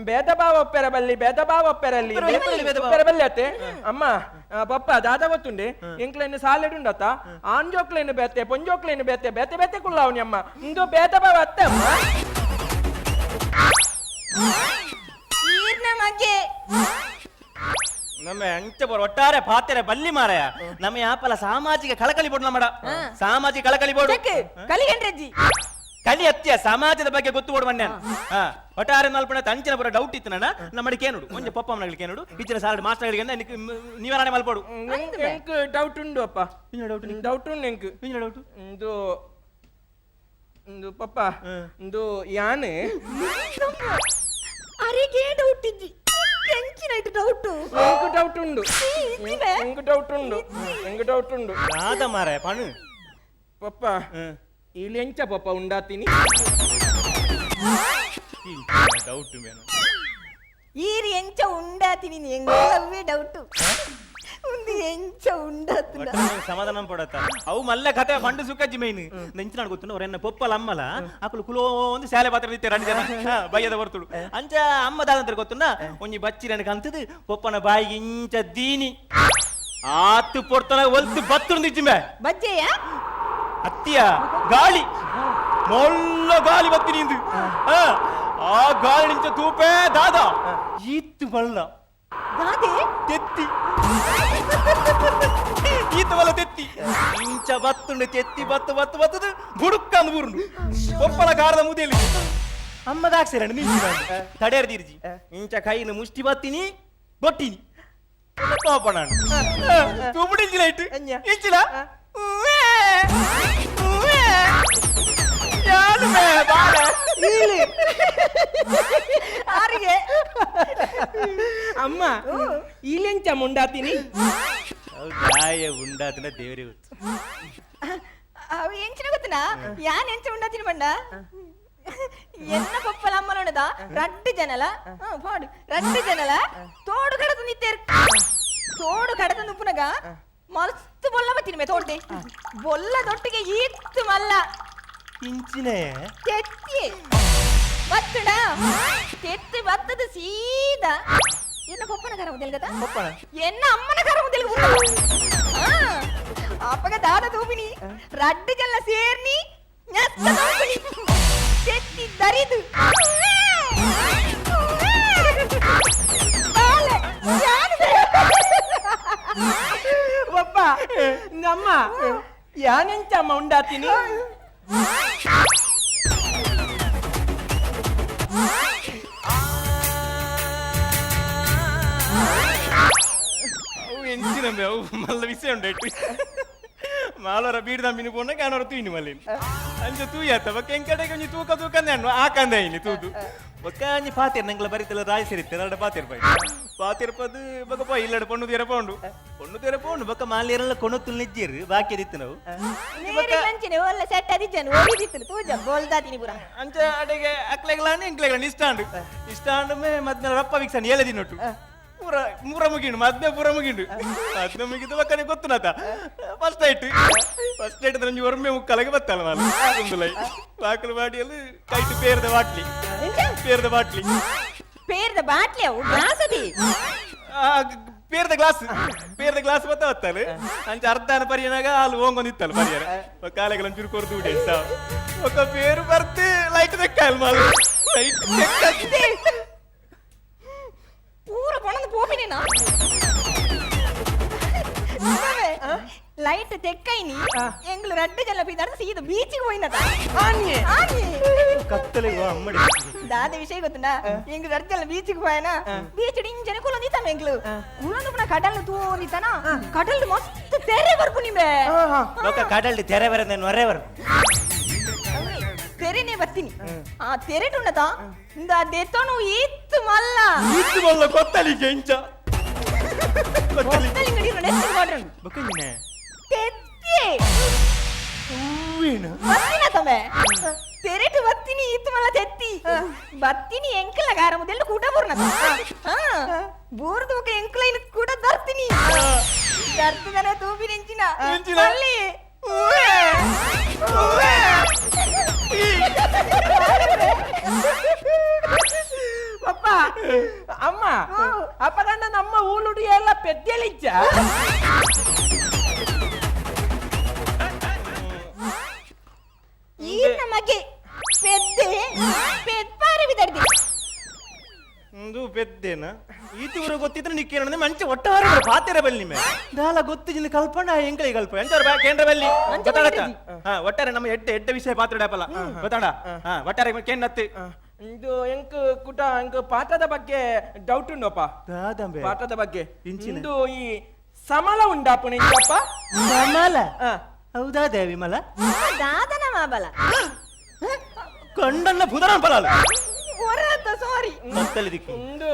S6: ಭೇದ ಭಾವ ಒಪ್ಪೆರ ಬಲ್ಲಿ ಭೇದ ಭಾವ ಒಪ್ಪೆರಲ್ಲಿ.
S5: ಒಪ್ಪೆರಬಲ್ಲಿ ಭೇದ ಭಾವ.
S6: ಒಪ್ಪೆರಬಲ್ಲಿ ಅತ್ತೆ ಅಮ್ಮ. ಪಪ್ಪ ದಾದ ಗೊತ್ತುಂಡೆ, ಎಂಕ್ಲೆನ್ ಸಾಲೆಡ್ ಉಂಡತ್ತ ಆಂಜೋಕ್ಲೆನ್ ಬೇತೆ ಪೊಂಜೋಕ್ಲೆನ್ ಬೇತೆ ಬೇತೆ ಬೇತೆ ಕುಳ್ಳಾವನಿ ಅಮ್ಮ. ಇಂದು ಭೇದ ಭಾವ ಅತ್ತೆ ಅಮ್ಮ.
S4: ಈರ್ನ ಮಗೆ.
S5: ನಮ್ಮ ಅಂಚ ಬರೋ ಒಟ್ಟಾರೆ ಪಾತೆರೆ ಬಲ್ಲಿ ಮಾರಾಯ. ನಮ್ಮ ಯಾಪಲ ಸಾಮಾಜಿಕ ಕಳಕಳಿ ಬೋಡು ನಮ್ಮಡ ಸಾಮಾಜಿಕ ಕಳಕಳಿ ಬೋಡು.
S4: ಕಲಿಗಂಡ್ರಜ್ಜಿ.
S5: ಕಲಿ ಅತ್ಯ ಸಮಾಜದ ಬಗ್ಗೆ ಗೊತ್ತು ಬೋಡು ಮನ್ಯಾನ. ಹಾ ಒಟ್ಟಾರೆ ನಲ್ಪಣ ಅಂಚಿನ ಬರೋ ಡೌಟ್ ಇತ್ತು ನನ್ನ ನಮ್ಮಡಿ ಕೇನುಡು ಒಂಜಿ ಪಪ್ಪ ಅಮ್ಮನಗಳಿಗೆ ಕೇನುಡು ಇಚ್ಚಿನ ಸಾಲಡ್ ಮಾಸ್ಟರ್ಗಳಿಗೆ ನೀವರಾಣೆ ಮಲ್ಪೋಡು.
S6: ಎಂಕ್ ಡೌಟ್ ಉಂಡು ಅಪ್ಪ, ಡೌಟ್ ಉಂಡು ಎಂಕ್.
S5: ಡೌಟ್?
S6: ಇಂದು ಇಂದು ಪಪ್ಪ ಇಂದು ಯಾನ್
S4: ಅರೆಗೆ ಡೌಟ್ ಇಜ್ಜಿ, ಎಂಚಿನ ಡೌಟ್?
S6: ಎಂಕ್ ಡೌಟ್ ಉಂಡು.
S4: ಇಜ್ಜಿಬೆ?
S6: ಎಂಕ್ ಡೌಟ್ ಉಂಡು, ಎಂಕ್ ಡೌಟ್ ಉಂಡು.
S5: ರಾಧ ಮಾರಾಯ ಪಣು.
S6: ಪಪ್ಪ ಇಲ್ಲಿ ಎಂಚ ಪಪ್ಪ ಉಂಡಾತೀನಿ.
S5: Doubt main.
S4: ಈರ್ ಎಂಚ ಉಂಡಾತಿನಿ ಎಂಗವೇ ಡೌಟ್ ಉಂದು ಎಂಚ ಉಂಡಾತುಂಡ
S5: ಸಮಾಧಾನ ಪಡತ್ತ ಅವು ಮಲ್ಲ ಕತೆ ಪಂಡು ಸುಖಜ್ಜಿ ಮೈನ್ ನೆಂಚಿನಾಡ್ ಗೊತ್ತುಂಡು ಅವ್ರೆನ್ನ ಪೊಪ್ಪಲ ಅಮ್ಮಲ ಅಕುಲು ಕುಲೋ ಒಂದು ಶಾಲೆ ಪಾತ್ರ ನಿತ್ಯ రెండు ಜನ ಬಯ್ಯದ ಬರ್ತುಡು ಅಂಚ ಅಮ್ಮ ದಾದಂತರ ಗೊತ್ತುಂಡ ಒಂಜಿ ಬಚ್ಚಿರನ್ ಕಂತದು ಪೊಪ್ಪನ ಬಾಯಿಗೆ ಇಂಚ ದೀನಿ ಆತು ಪೊರ್ತನ ಒಲ್ತು ಬತ್ತುಂಡು ಇಜ್ಜಿಂಬೆ
S4: ಬಜ್ಜೆಯ
S5: ಅತ್ತಿಯ ಗಾಳಿ ಮೊಲ್ಲ ಗಾಳಿ ಬತ್ತಿ ನಿಂದು ಆ ಗಾಳಿ ನಿಂಚ ತೂಪೇ ದಾದಾ ಈತ್ತು ಬಲ್ಲ
S4: ದಾದೆ
S5: ತೆತ್ತಿ ಈತ ಬಲ್ಲ ತೆತ್ತಿ ಇಂಚ ಬತ್ತುಂಡು ತೆತ್ತಿ ಬತ್ತು ಬತ್ತು ಬತ್ತದು ಬುಡುಕ್ಕಂದು ಬುರುಂಡು ಒಪ್ಪನ ಕಾರದ ಮುದೇಲಿ ಅಮ್ಮದಾಕ್ಸಿರಂಡು ನಿಂಚಿ ತಡೆಯರ್ ತೀರ್ಜಿ ಇಂಚ ಕೈನ ಮುಷ್ಟಿ ಬತ್ತೀನಿ ಬೊಟ್ಟಿನಿ ಕೋಪಣ ತೂಪುಡಿಂಚಿಲ ಇಟ್ಟು ಇಂಚಿಲ
S4: ಆರಿಗೆ
S6: ಅಮ್ಮ ಇಲೆಂಚ ಮುಂಡಾತೀನಿ
S5: ಗಾಯ ಉಂಡಾತಿನ ದೇವರೇ ಗೊತ್ತು.
S4: ಅವು ಎಂಚಿನ ಗೊತ್ತನಾ ಯಾನ್ ಎಂಚ ಉಂಡಾತಿನ ಬಂಡ ಎನ್ನ ಪಪ್ಪಲ ಅಮ್ಮನೋಡದ ರಡ್ಡು ಜನಲ ಪಾಡು ರಡ್ಡು ಜನಲ ತೋಡು ಕಡದು ನಿತ್ತೇರು ತೋಡು ಕಡದ ನುಪ್ಪುನಗ ಮಸ್ತ್ ಬೊಲ್ಲ ಬತ್ತೀನಿ ಮೇ ತೋಡ್ದೆ ಬೊಲ್ಲ ದೊಟ್ಟಿಗೆ ಈತ್ತು ಮಲ್ಲ
S5: ಇಂಚಿನೇ
S4: ತೆತ್ತಿ ಬತ್ತಡ ತೆತ್ತಿ ಬತ್ತದ ಸೀದಾ ಎನ್ನ ಪಪ್ಪನ ಕರ ಮುದೆಲ್ಗದ
S5: ಪಪ್ಪನ?
S4: ಎನ್ನ ಅಮ್ಮನ ಕರ ಮುದೆಲ್ಗ ಅಪ್ಪಗ ದಾದ ತೂಪಿನಿ ರಡ್ಡು ಜಲ್ಲ ಸೇರ್ನಿ ನ್ಯಸ್ತ ತೂಪಿನಿ ತೆತ್ತಿ ದರಿದು ಬಾಲೆ, ಯಾನು
S6: ಪಪ್ಪ ನಮ್ಮ ಯಾನೆಂಚ ಅಮ್ಮ ಉಂಡಾತೀನಿ
S5: ಅವು ಎಂಚಿನ ಅವು ಮಲ್ಲ ವಿಷಯ ಉಂಡಾಯ್ತು ಮಾಲವರ ಬೀಡ್ದ ಮೀನು ಪೋಣ ಕಾಣೋರ ತೂಯಿನಿ ಮಲ್ಲಿ ಅಂಚ ತೂಯತ್ತ ಬೊಕ್ಕ ಎಂಕಡೆ ಒಂಜಿ ತೂಕ ತೂಕಂದೆ ಅಣ್ಣು ಆಕಂದೆ ಇನಿ ತೂದು ಬೊಕ್ಕ ಅಂಜಿ ಪಾತಿರ್ ನಂಗ್ಲ ಬರಿತಲ್ಲ ರಾಜ್ ಸೇರಿತ್ತೆ ಅರಡ ಪಾತಿರ್ ಪೈ ಪಾತಿರ್ ಪದು ಬೊಕ್ಕ ಪೋ ಇಲ್ಲಡ ಪೊಣ್ಣು ತೀರ ಪೋಂಡು ಪೊಣ್ಣು ತೀರ ಪೋಂಡು ಬೊಕ್ಕ ಮಾಲೇರೆಲ್ಲ ಕೊಣು ತುಲ್ನಿಜ್ಜಿರು ಬಾಕಿ ಇತ್ತು ನಾವು
S4: ನೇರಿ ಲಂಚಿನೆ ಒಲ್ಲ ಸೆಟ್ ಅದಿಜ್ಜನು ಓಡಿದಿತ್ತು ತೂಜ ಬೋಲ್ದಾತಿನಿ ಪುರ
S5: ಅಂಚ ಅಡೆಗೆ ಅಕ್ಲೆಗ್ಲಾಂಡು ಎಂಕ್ಲೆಗ್ಲಾಂಡು ಇಷ್ಟಾಂಡು ಇಷ್ಟಾಂಡು ಮೇ ಮದ್ನ ರಪ್ಪ ವಿಕ್ಸನ್ ಏಳೆ ದಿನೊಟ್ಟು ಪೂರ ಮೂರ ಮುಗಿಂಡು ಮದ್ನೆ ಪೂರ ಮುಗಿಂಡು ಮದ್ನೆ ಮುಗಿದು ಬಕ್ಕನೆ ಗೊತ್ತುನಾತ ಫಸ್ಟ್ ಐಟ್ ಫಸ್ಟ್ ಐಟ್ ಒಂಜಿ ಒರ್ಮೆ ಮುಕ್ಕಲಗೆ ಬತ್ತಲ್ಲ ನಾನು ಕುಂದುಲೈ ಬಾಕಲು ಬಾಡಿಯಲ್ಲಿ ಕೈಟ್ ಪೇರ್ದ ಬಾಟ್ಲಿ ಪೇರ್ದ ಬಾಟ್ಲಿ
S4: ಪೇರ್ದ ಬಾಟ್ಲಿ ಅವು ಗ್ಲಾಸ್ ಅದಿ
S5: ಪೇರ್ದ ಗ್ಲಾಸ್ ಪೇರ್ದ ಗ್ಲಾಸ್ ಬತ್ತ ಬತ್ತಲ್ಲ ಅಂಚ ಅರ್ಧಾನ ಪರಿಯನಾಗ ಹಾಲು ಓಂಗೊಂದಿತ್ತಲ್ಲ ಪರಿಯರ ಕಾಲೆಗಳ ಒಂಚೂರು ಕೊರ್ದು ಉಡಿ ఒక పేరు పడితే లైట్ దెక్కాలి మాలు లైట్ దెక్కాలి
S4: ಪೂರ ಪೊಣಂದು ಪೋಪಿನೇನಾ ಲೈಟ್ ತೆಕ್ಕೈನಿ ಎಂಗ್ಲು ರಡ್ಡು ಜನ ಪೀದಾರ ಸೀದ ಬೀಚಿಗೆ ಹೋಯಿನದ
S6: ಆನ್ಯೆ
S4: ಆನ್ಯೆ
S5: ಕತ್ತಲೆಗೋ ಅಮ್ಮಡಿ
S4: ದಾದ ವಿಷಯ ಗೊತ್ತುಂಡಾ ಎಂಗ್ಲು ರಡ್ಡು ಜನ ಬೀಚಿಗೆ ಹೋಯನ ಬೀಚ್ ಇಂಜನೆ ಕುಲೊಂದಿತ್ತಮ್ಮ ಎಂಗ್ಲು ಕುಲೊಂದು ಪುನಃ ಕಡಲ್ ತೂಂದಿತ್ತನ ಕಡಲ್ ಮಸ್ತ್ ತೆರೆ ಬರ್ಪು ನಿಮೆ
S5: ఒక ಕಡಲ್ಡಿ ತೆರೆ ಬರಂದೆ ನೊರೆ ಬರ
S4: ತೆರೆನೆ ಬರ್ತೀನಿ ಆ ತೆರೆಟುಂಡತ ಇಂದ ದೆತ್ತೋನು ಈತ್ತು ಮಲ್ಲ
S5: ಈತ್ತು ಮಲ್ಲ ಕೊತ್ತಲಿಗೆ ಇಂಚ ಕೊತ್ತಲಿ
S4: ಕೊತ್ತಲಿಂಗಡಿ ನೆತ್ತಿ ಮಾಡ್ರನು
S5: ಬೊಕ್ಕಂಜಿನೆ
S4: ತೆತ್ತಿ
S5: ಹೂವಿನ
S4: ಬತ್ತಿನ ತಮೆ ತೆರೆಟು ಬತ್ತಿನಿ ಈತ್ತು ಮಲ್ಲ ತೆತ್ತಿ ಬತ್ತಿನಿ ಎಂಕಲ ಗಾರ ಮೊದಲು ಕೂಟ ಬೂರ್ನ ಬೂರ್ದು ಬೊಕ ಎಂಕಲ ಇನ್ನು ಕೂಟ ದರ್ತಿನಿ ದರ್ತದನ ತೂಪಿ ನೆಂಚಿನ
S5: ಎಂಚಿನ?
S4: ಅಲ್ಲಿ ಹೂವೆ ಹೂವೆ
S6: ಪಪ್ಪ ಅಮ್ಮ ಅಪ್ಪಗಂಡ ನಮ್ಮ ಊಳುಡಿ ಎಲ್ಲ ಪೆದ್ದೆಲಿಚ್ಚ
S4: ಈ ನಮಗೆ ಪೆದ್ದೆ ಪೆದ್ಪಾರಿ ಬಿದರ್ದಿ
S5: ಒಂದು ಪೆದ್ದೇನ ಈತಿ ಊರ ಗೊತ್ತಿದ್ರೆ ನಿಕ್ಕೇನ ಮಂಚೆ ಒಟ್ಟಾರೆ ಪಾತೆರ ಬಲ್ಲಿ ನಿಮ್ಮೆ ದಾಲ ಗೊತ್ತಿಜಿನ ಕಲ್ಪಣ ಎಂಕಲಿ ಕಲ್ಪ ಎಂಚವ್ರ ಬ್ಯಾ ಕೇಂದ್ರ ಬಲ್ಲಿ ಗೊತ್ತಾಡತ್ತ ಹಾ ಒಟ್ಟಾರೆ ನಮ್ಮ ಎಡ್ಡೆ ಎಡ್ಡೆ ವಿಷಯ ಪಾತ್ರ ಡಾಪಲ್ಲ ಗೊತ್ತಾಡ ಹಾ ಒಟ್ಟಾರೆ ಕೇಂದ್ರತ್ತಿ
S6: ಇದು ಎಂಕ್ ಕುಟ ಎಂಕ್ ಪಾಠದ ಬಗ್ಗೆ ಡೌಟ್ ಉಂಡಪ್ಪ
S5: ದಾದಂಬೆ
S6: ಪಾಠದ ಬಗ್ಗೆ
S5: ಇಂಚಿನ?
S6: ಇಂದು ಈ ಸಮಲ ಉಂಡಾಪುಣ ಇಂಚಪ್ಪ
S5: ಕಮಲ
S6: ಆ.
S5: ಹೌದಾ ದೇವಿ ಮಲ
S4: ದಾದನ ಮಾಬಲ
S5: ಕಂಡನ್ನ ಪುದರನ್ ಪಲಾಲ
S4: ಹೊರತ ಸಾರಿ
S5: ಕತ್ತಲಿ ದಿಕ್ಕು
S6: ಇಂದು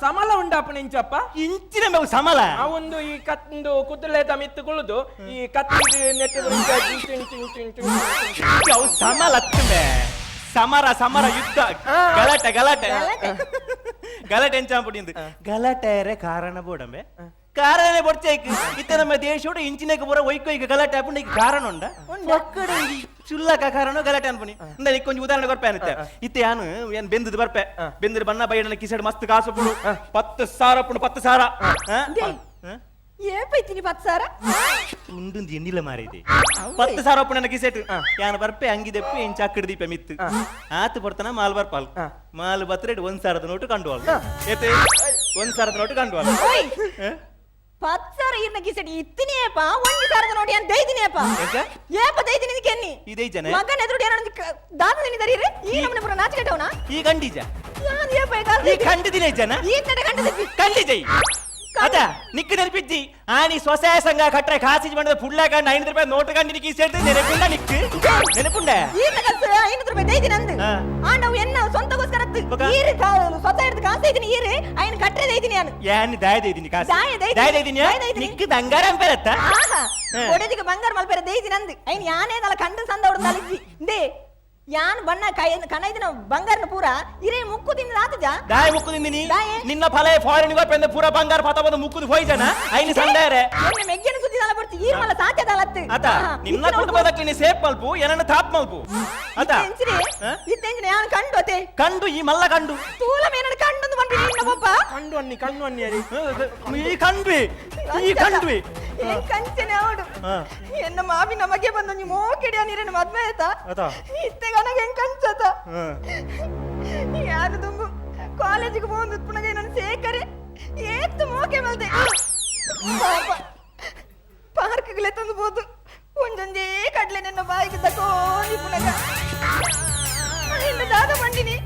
S6: ಸಮಲ ಉಂಡಾಪುಣ ಇಂಚಪ್ಪ
S5: ಇಂಚಿನ ಮೇವು ಸಮಲ
S6: ಆ ಒಂದು ಈ ಕತ್ಂದು ಕುದುರೆ ಮಿತ್ತುಕೊಳ್ಳುದು ಈ ಕತ್ತಿ ನೆಟ್ಟು ಇಂಚು ಇಂಚು ಇಂಚು ಇಂಚು ಇಂಚು.
S5: ಅವು ಸಮಲ ಅತ್ತುಮೆ ಸಮರ ಸಮರ ಯುದ್ಧ ಗಲಾಟೆ ಗಲಾಟೆ
S4: ಗಲಾಟೆ.
S5: ಗಲಾಟೆ ಎಂಚಾಂಪುಡಿ ಗಲಾಟೆರೆ ಕಾರಣ ಬೋಡಂಬೆ ಕಾರಣನೇ ಬೊಡ್ಚೈಕ್ ಇತ್ತ ನಮ್ಮ ದೇಶೋಡು ಇಂಚಿನಕ್ಕೆ ಪೂರ ಒಯ್ಕೊ ಈಗ ಗಲಾಟೆ ಆಪುಂಡು ಈಗ ಕಾರಣ ಉಂಡ ಒಕ್ಕಡೆ ಚುಲ್ಲಕ ಕಾರಣ ಗಲಾಟೆ ಅನ್ಪುನಿ ಅಂದ್ರೆ ಕೊಂಚ ಉದಾಹರಣೆ ಕೊರ್ಪೆ ಅನ್ತೆ ಇತ್ತೆ ಯಾನು ಏನ್ ಬೆಂದದ ಬರ್ಪೆ ಬೆಂದದ ಬಣ್ಣ ಬೈಡನ ಕಿಸೆಡ್ ಮಸ್ತ್ ಕಾಸು ಪುಡು 10,000 ಪುಡು 10,000.
S4: ಏ ಪೈತೀನಿ 10,000
S5: ಉಂಡು ಎಣ್ಣಿಲ್ಲ ಮಾರೈತಿ 10,000 ಪುಣ್ಣ ಕಿಸೆಟ್ ಯಾನ್ ಬರ್ಪೆ ಅಂಗಿ ದೆಪ್ಪು ಎಂಚ ಅಕ್ಕಡ ದೀಪ ಮಿತ್ತು ಆತು ಬರ್ತನ ಮಾಲ್ ಬರ್ಪಾಲ್ ಮಾಲ್ ಬತ್ರೆಡ್ 1,000 ನೋಟು ಕಂಡುವಾಲ್ ಏತೆ 1,000 ನೋಟು ಕಂಡುವಾಲ್.
S4: 10,000 ಇರ್ನ ಕಿಸೆಟ್ ಇತ್ತಿನಿಯಪ್ಪ 1,000 ನೋಡಿ ಅಂತ ದೈದಿನಿಯಪ್ಪ ಏಪ ದೈದಿನಿ ಕೆನ್ನಿ
S5: ಈ ಜನ
S4: ಮಗನ ಎದುರು ಏನೋ ದಾದ ನಿಂದರೀರೆ ಈ ನಮ್ಮನೆ ಪುರ ನಾಚಿಕೆಟ್ಟವನ
S5: ಈ ಕಂಡಿಜ
S4: ಯಾನ್ ಏಪ
S5: ಈ ಕಂಡಿದಿನ ಜನ
S4: ಈ ತಡೆ ಕಂಡಿದ್ದಿ
S5: ಕಂಡಿಜೈ ಅದ ನಿಕ್ಕ ನೆನಪಿಜ್ಜಿ ಆನಿ ಸ್ವಸಹಾಯ ಸಂಘ ಕಟ್ರೆ ಕಾಸಿಜ್ ಬಂಡದ ಪುಳ್ಳ ಕಂಡು 5 ರೂಪಾಯಿ ನೋಟು ಕಂಡು ನಿಕ್ಕಿ ಸೇರ್ತು ನೆನಪುಂಡ ನಿಕ್ಕು ನೆನಪುಂಡ
S4: ಈರ್ನ ಕಲ್ಸ 500 ರೂಪಾಯಿ ದೈದಿನ ಅಂದು ಆ ನಾವು ಎನ್ನ ಸ್ವಂತಗೋಸ್ಕರ ಈರು ಸ್ವತಃ ಹಿಡಿದು ಕಾಸು ಐದಿನಿ ಈರು ಐನ ಕಟ್ರೆ ದೈದಿನಿ ಯಾನು
S5: ಯಾನ್ ದಾಯ ದೈದಿನಿ ಕಾಸು ದಾಯ ದೈದಿನಿ ನಿಕ್ಕು ಬಂಗಾರ ಅಂಪೆರತ್ತ
S4: ಆಹಾ ಒಡೆದಿಗೆ ಬಂಗಾರ ಮಲ್ಪೆರ ದೈದಿನ ಅಂದು ಐನ ಯಾನೇ ದಲ ಕಂಡು ಸಂದ ಹೊಡೆದ ಅಲಿಜ್ಜಿ they ಯಾನ್ ಬಣ್ಣ ಕಣೈದಿನ ಬಂಗಾರನ ಪೂರ ಇರೇ ಮುಕ್ಕು ತಿಂದ ಆತಜ
S5: ದಾಯ ಮುಕ್ಕು ತಿಂದಿನಿ ನಿನ್ನ ಫಲ ಫಾರಿನ್ ಪೆಂದ ಪೂರ ಬಂಗಾರ ಪತ ಬಂದು ಮುಕ್ಕುದು ಹೋಯ್ಜನ ಐನ ಸಂದಾರೆ
S4: ಎನ್ನ ಮೆಗ್ಗೆನ ಸುದ್ದಿ ದಾಲ ಬರ್ತಿ ಈ ಮಲ ಸಾಧ್ಯ ದಾಲತ್ತು
S5: ಅತ ನಿನ್ನ ಕುಟುಂಬದಕ್ಕೆ ನೀ ಸೇಫ್ ಮಲ್ಪು ಏನನ್ನ ತಾಪ್ ಮಲ್ಪು ಅತ
S4: ಇತ್ತೆಂಚಿನ ಯಾನ್ ಕಂಡು ಅತೆ
S5: ಕಂಡು ಈ ಮಲ್ಲ ಕಂಡು
S4: ತೂಲ ಮೇನಡ ಕಂಡು ಬಂದು ನಿನ್ನ ಪಪ್ಪ
S6: ಕಂಡು ಅನ್ನಿ ಕಂಡು ಅನ್ನಿ ಅರಿ
S5: ಈ ಕಂಡ್ವಿ ಈ ಕಂಡ್ವಿ
S4: ಏನ್ ಕಂಚನೆ ಅವಡು ಎನ್ನ ಮಾಮಿ ನಮಗೆ ಬಂದು ನೀ ಮೋಕೆಡಿಯ ನೀರನ್ನು ಮದ್ವೆ ಆಯ್ತಾ ಇತ್ತೆಗನಗೆ ಹೆಂಗ್ ಕಂಚತ ಯಾರು ತುಂಬು ಕಾಲೇಜಿಗೆ ಹೋಗಿ ಉತ್ಪನ್ನಗೆ ನನ್ನ ಸೇಕರೆ ಏತ್ತು ಮೋಕೆ ಬಲ್ದೆ ಪಾಪ ಪಾರ್ಕ್ಗಳೇ ತಂದು ಬೋದು ಒಂದೊಂದೇ ಕಡ್ಲೆ ನನ್ನ ಬಾಯಿಗೆ ತಕೋನಿ ಪುನಗ ನಿನ್ನ ದಾದ ಮಂಡಿನಿ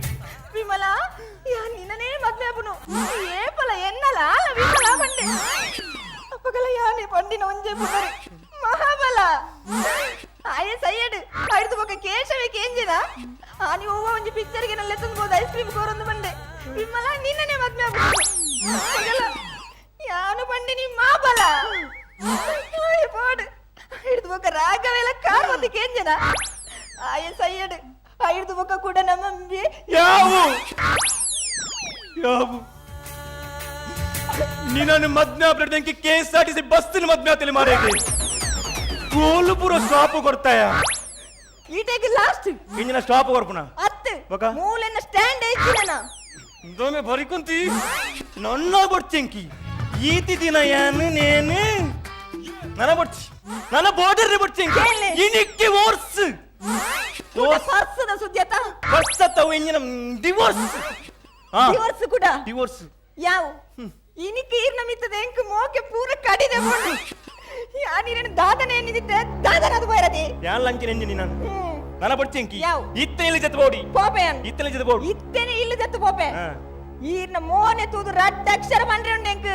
S4: ವಿಮಲಾ ಯಾ ನಿನ್ನನೇ ಮದ್ವೆ ಆಪುನು ಏಪಲ ಎನ್ನಲ ಅಲ್ಲ ವಿಮಲಾ ಬಂಡೆ ಅಪ್ಪಗಲ ಯಾನೆ ಪಂಡಿನ ಒಂಜೆ ಪುನರೆ ಮಹಾಬಲ ಆಯೆ ಸೈಯಡ್ ಐದು ಬೊಕ ಕೇಶವೇ ಕೇಂಜಿನ ಆನಿ ಓವ ಒಂಜಿ ಪಿಕ್ಚರ್ಗೆ ನಲ್ಲೆ ತಂದು ಐಸ್ ಕ್ರೀಮ್ ಕೋರೊಂದು ಬಂಡೆ ವಿಮಲಾ ನಿನ್ನನೇ ಮದ್ವೆ ಆಪುನು ಯಾನು ಬಂಡಿನಿ ಮಾಬಲ ಪೋಡು ಹಿಡಿದು ಬೊಕ ರಾಘವೆಲ್ಲ ಕಾರ್ ಒಂದು ಕೇಂಜನ ಆಯೆ ಸೈಯಡ್ ಐದು ಬೊಕ ಕೂಡ ನಮ್ಮಂಬಿ
S5: ಯಾವು ಯಾವು ನಿನ್ನನ್ನು ಮದ್ವೆ ಆಗ್ಬಿಡ್ದಂಗೆ K S R T C ಬಸ್ಸಿನ ಮದ್ವೆ ಆಗ್ತಿಲ್ಲ ಮಾರೈತಿ ಗೋಲು ಪೂರ ಸ್ಟಾಪ್ ಕೊಡ್ತಾಯ
S4: ಈಟೆಗೆ ಲಾಸ್ಟ್
S5: ಇಂಜಿನ ಸ್ಟಾಪ್ ಕೊರ್ಪುಣ
S4: ಅತ್ತು ಮೂಲೆನ ಸ್ಟ್ಯಾಂಡ್ ಐತಿನ
S5: ದೊಮೆ ಬರಿಕುಂತಿ ನನ್ನ ಬೊಡ್ಚೆಂಕಿ ಈತಿ ದಿನ ಯಾನು ನೇನು ನನ್ನ ಬೊಡ್ಚಿ ನನ್ನ ಬೋರ್ಡರ್ ಬೊಡ್ಚೆಂಕಿ ಇನಿಕ್ಕೆ ಓರ್ಸ್
S4: ಪರ್ಸದ ಸುದ್ದಿ ಆತ
S5: ಪರ್ಸ ತವು ಇಂಜಿನ ಡಿವೋರ್ಸ್
S4: ಡಿವೋರ್ಸ್ ಕೂಡ
S5: ಡಿವೋರ್ಸ್
S4: ಯಾವ ಇನಿಕ್ಕೆ ಈರ್ನ ಮಿತ್ತದ ಎಂಕ್ ಮೋಕೆ ಪೂರ ಕಡಿದೆ ಬೋಂಡು ಯಾನಿರೇನು ದಾದನೆ ಎನ್ನಿದಿತ್ತೆ ದಾದನ ಅದು ಬೈರದಿ
S5: ಯಾನ್ ಲಂಚಿನ ಎಂಜಿನಿ ನಾನು ನನ್ನ ಬೊಡ್ಚೆಂಕಿ
S4: ಯಾವ
S5: ಇತ್ತೆ ಇಲ್ಲಿ ಜತ್ ಬೋಡಿ
S4: ಪೋಪೆ
S5: ಇತ್ತಲೆ ಜತ್ ಬೋಡಿ
S4: ಇತ್ತೇನೆ ಇಲ್ಲಿ ಜತ್ ಪೋಪೆ ಈರ್ನ ಮೋನೆ ತೂದು ರಡ್ಡ ಅಕ್ಷರ ಬಂದ್ರೆ ಉಂಡು ಎಂಕ್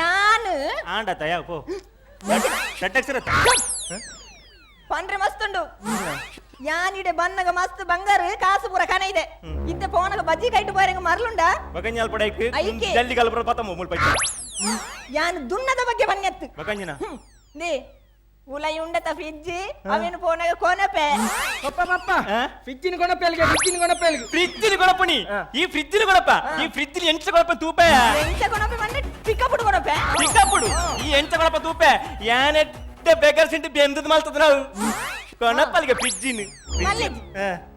S4: ಯಾನು
S5: ಆಂಡ ತಯಾ ಪೋ ರಡ್ಡ ಅಕ್ಷರ
S4: ಪಂಡ್ರೆ ಮಸ್ತುಂಡು ಯಾನಿಡೆ ಬನ್ನಗ ಮಸ್ತ್ ಬಂಗಾರ ಕಾಸು ಪೂರ ಕಣ ಇದೆ ಇತ್ತೆ ಪೋನಗ ಬಜ್ಜಿ ಕೈಟು ಪೋಯರಂಗ ಮರಲುಂಡ
S5: ಬಗಂಜಾಲ್ ಪಡೈಕ್ ಜಲ್ಲಿ ಕಲ್ಪರ ಪತ ಮುಲ್ ಪೈಚ
S4: ಯಾನ್ ದುನ್ನದ ಬಗ್ಗೆ ಬನ್ನೆತ್ತು
S5: ಬಗಂಜಿನ
S4: ನೇ ಉಲೈ ಉಂಡತ ಫ್ರಿಡ್ಜ್ ಅವೇನು ಪೋನಗ ಕೋನಪೆ
S6: ಪಪ್ಪ ಪಪ್ಪ ಫ್ರಿಡ್ಜಿನ ಕೊನಪೆಲ್ಗೆ ಫ್ರಿಡ್ಜಿನ ಕೊನಪೆಲ್ಗೆ
S5: ಫ್ರಿಡ್ಜಿನ ಕೊನಪಣಿ ಈ ಫ್ರಿಡ್ಜಿನ ಕೊನಪ ಈ ಫ್ರಿಡ್ಜಿನ ಎಂಚ ಕೊನಪ ತೂಪೆ
S4: ಎಂಚ ಕೊನಪೆ ಮಂಡೆ ಪಿಕಪ್ ಕೊನಪೆ
S5: ಪಿಕಪ್ ಈ ಎಂಚ ಕೊನಪ ತೂಪೆ ಯಾನೆಟ್ಟ ಬೇಕರ್ ಸಿಂಟಿ ಬೆಂದದ ಮಲ್ತದ ನಾವು ಕೊನಪಲ್ಗೆ ಫ್ರಿಡ್ಜಿನ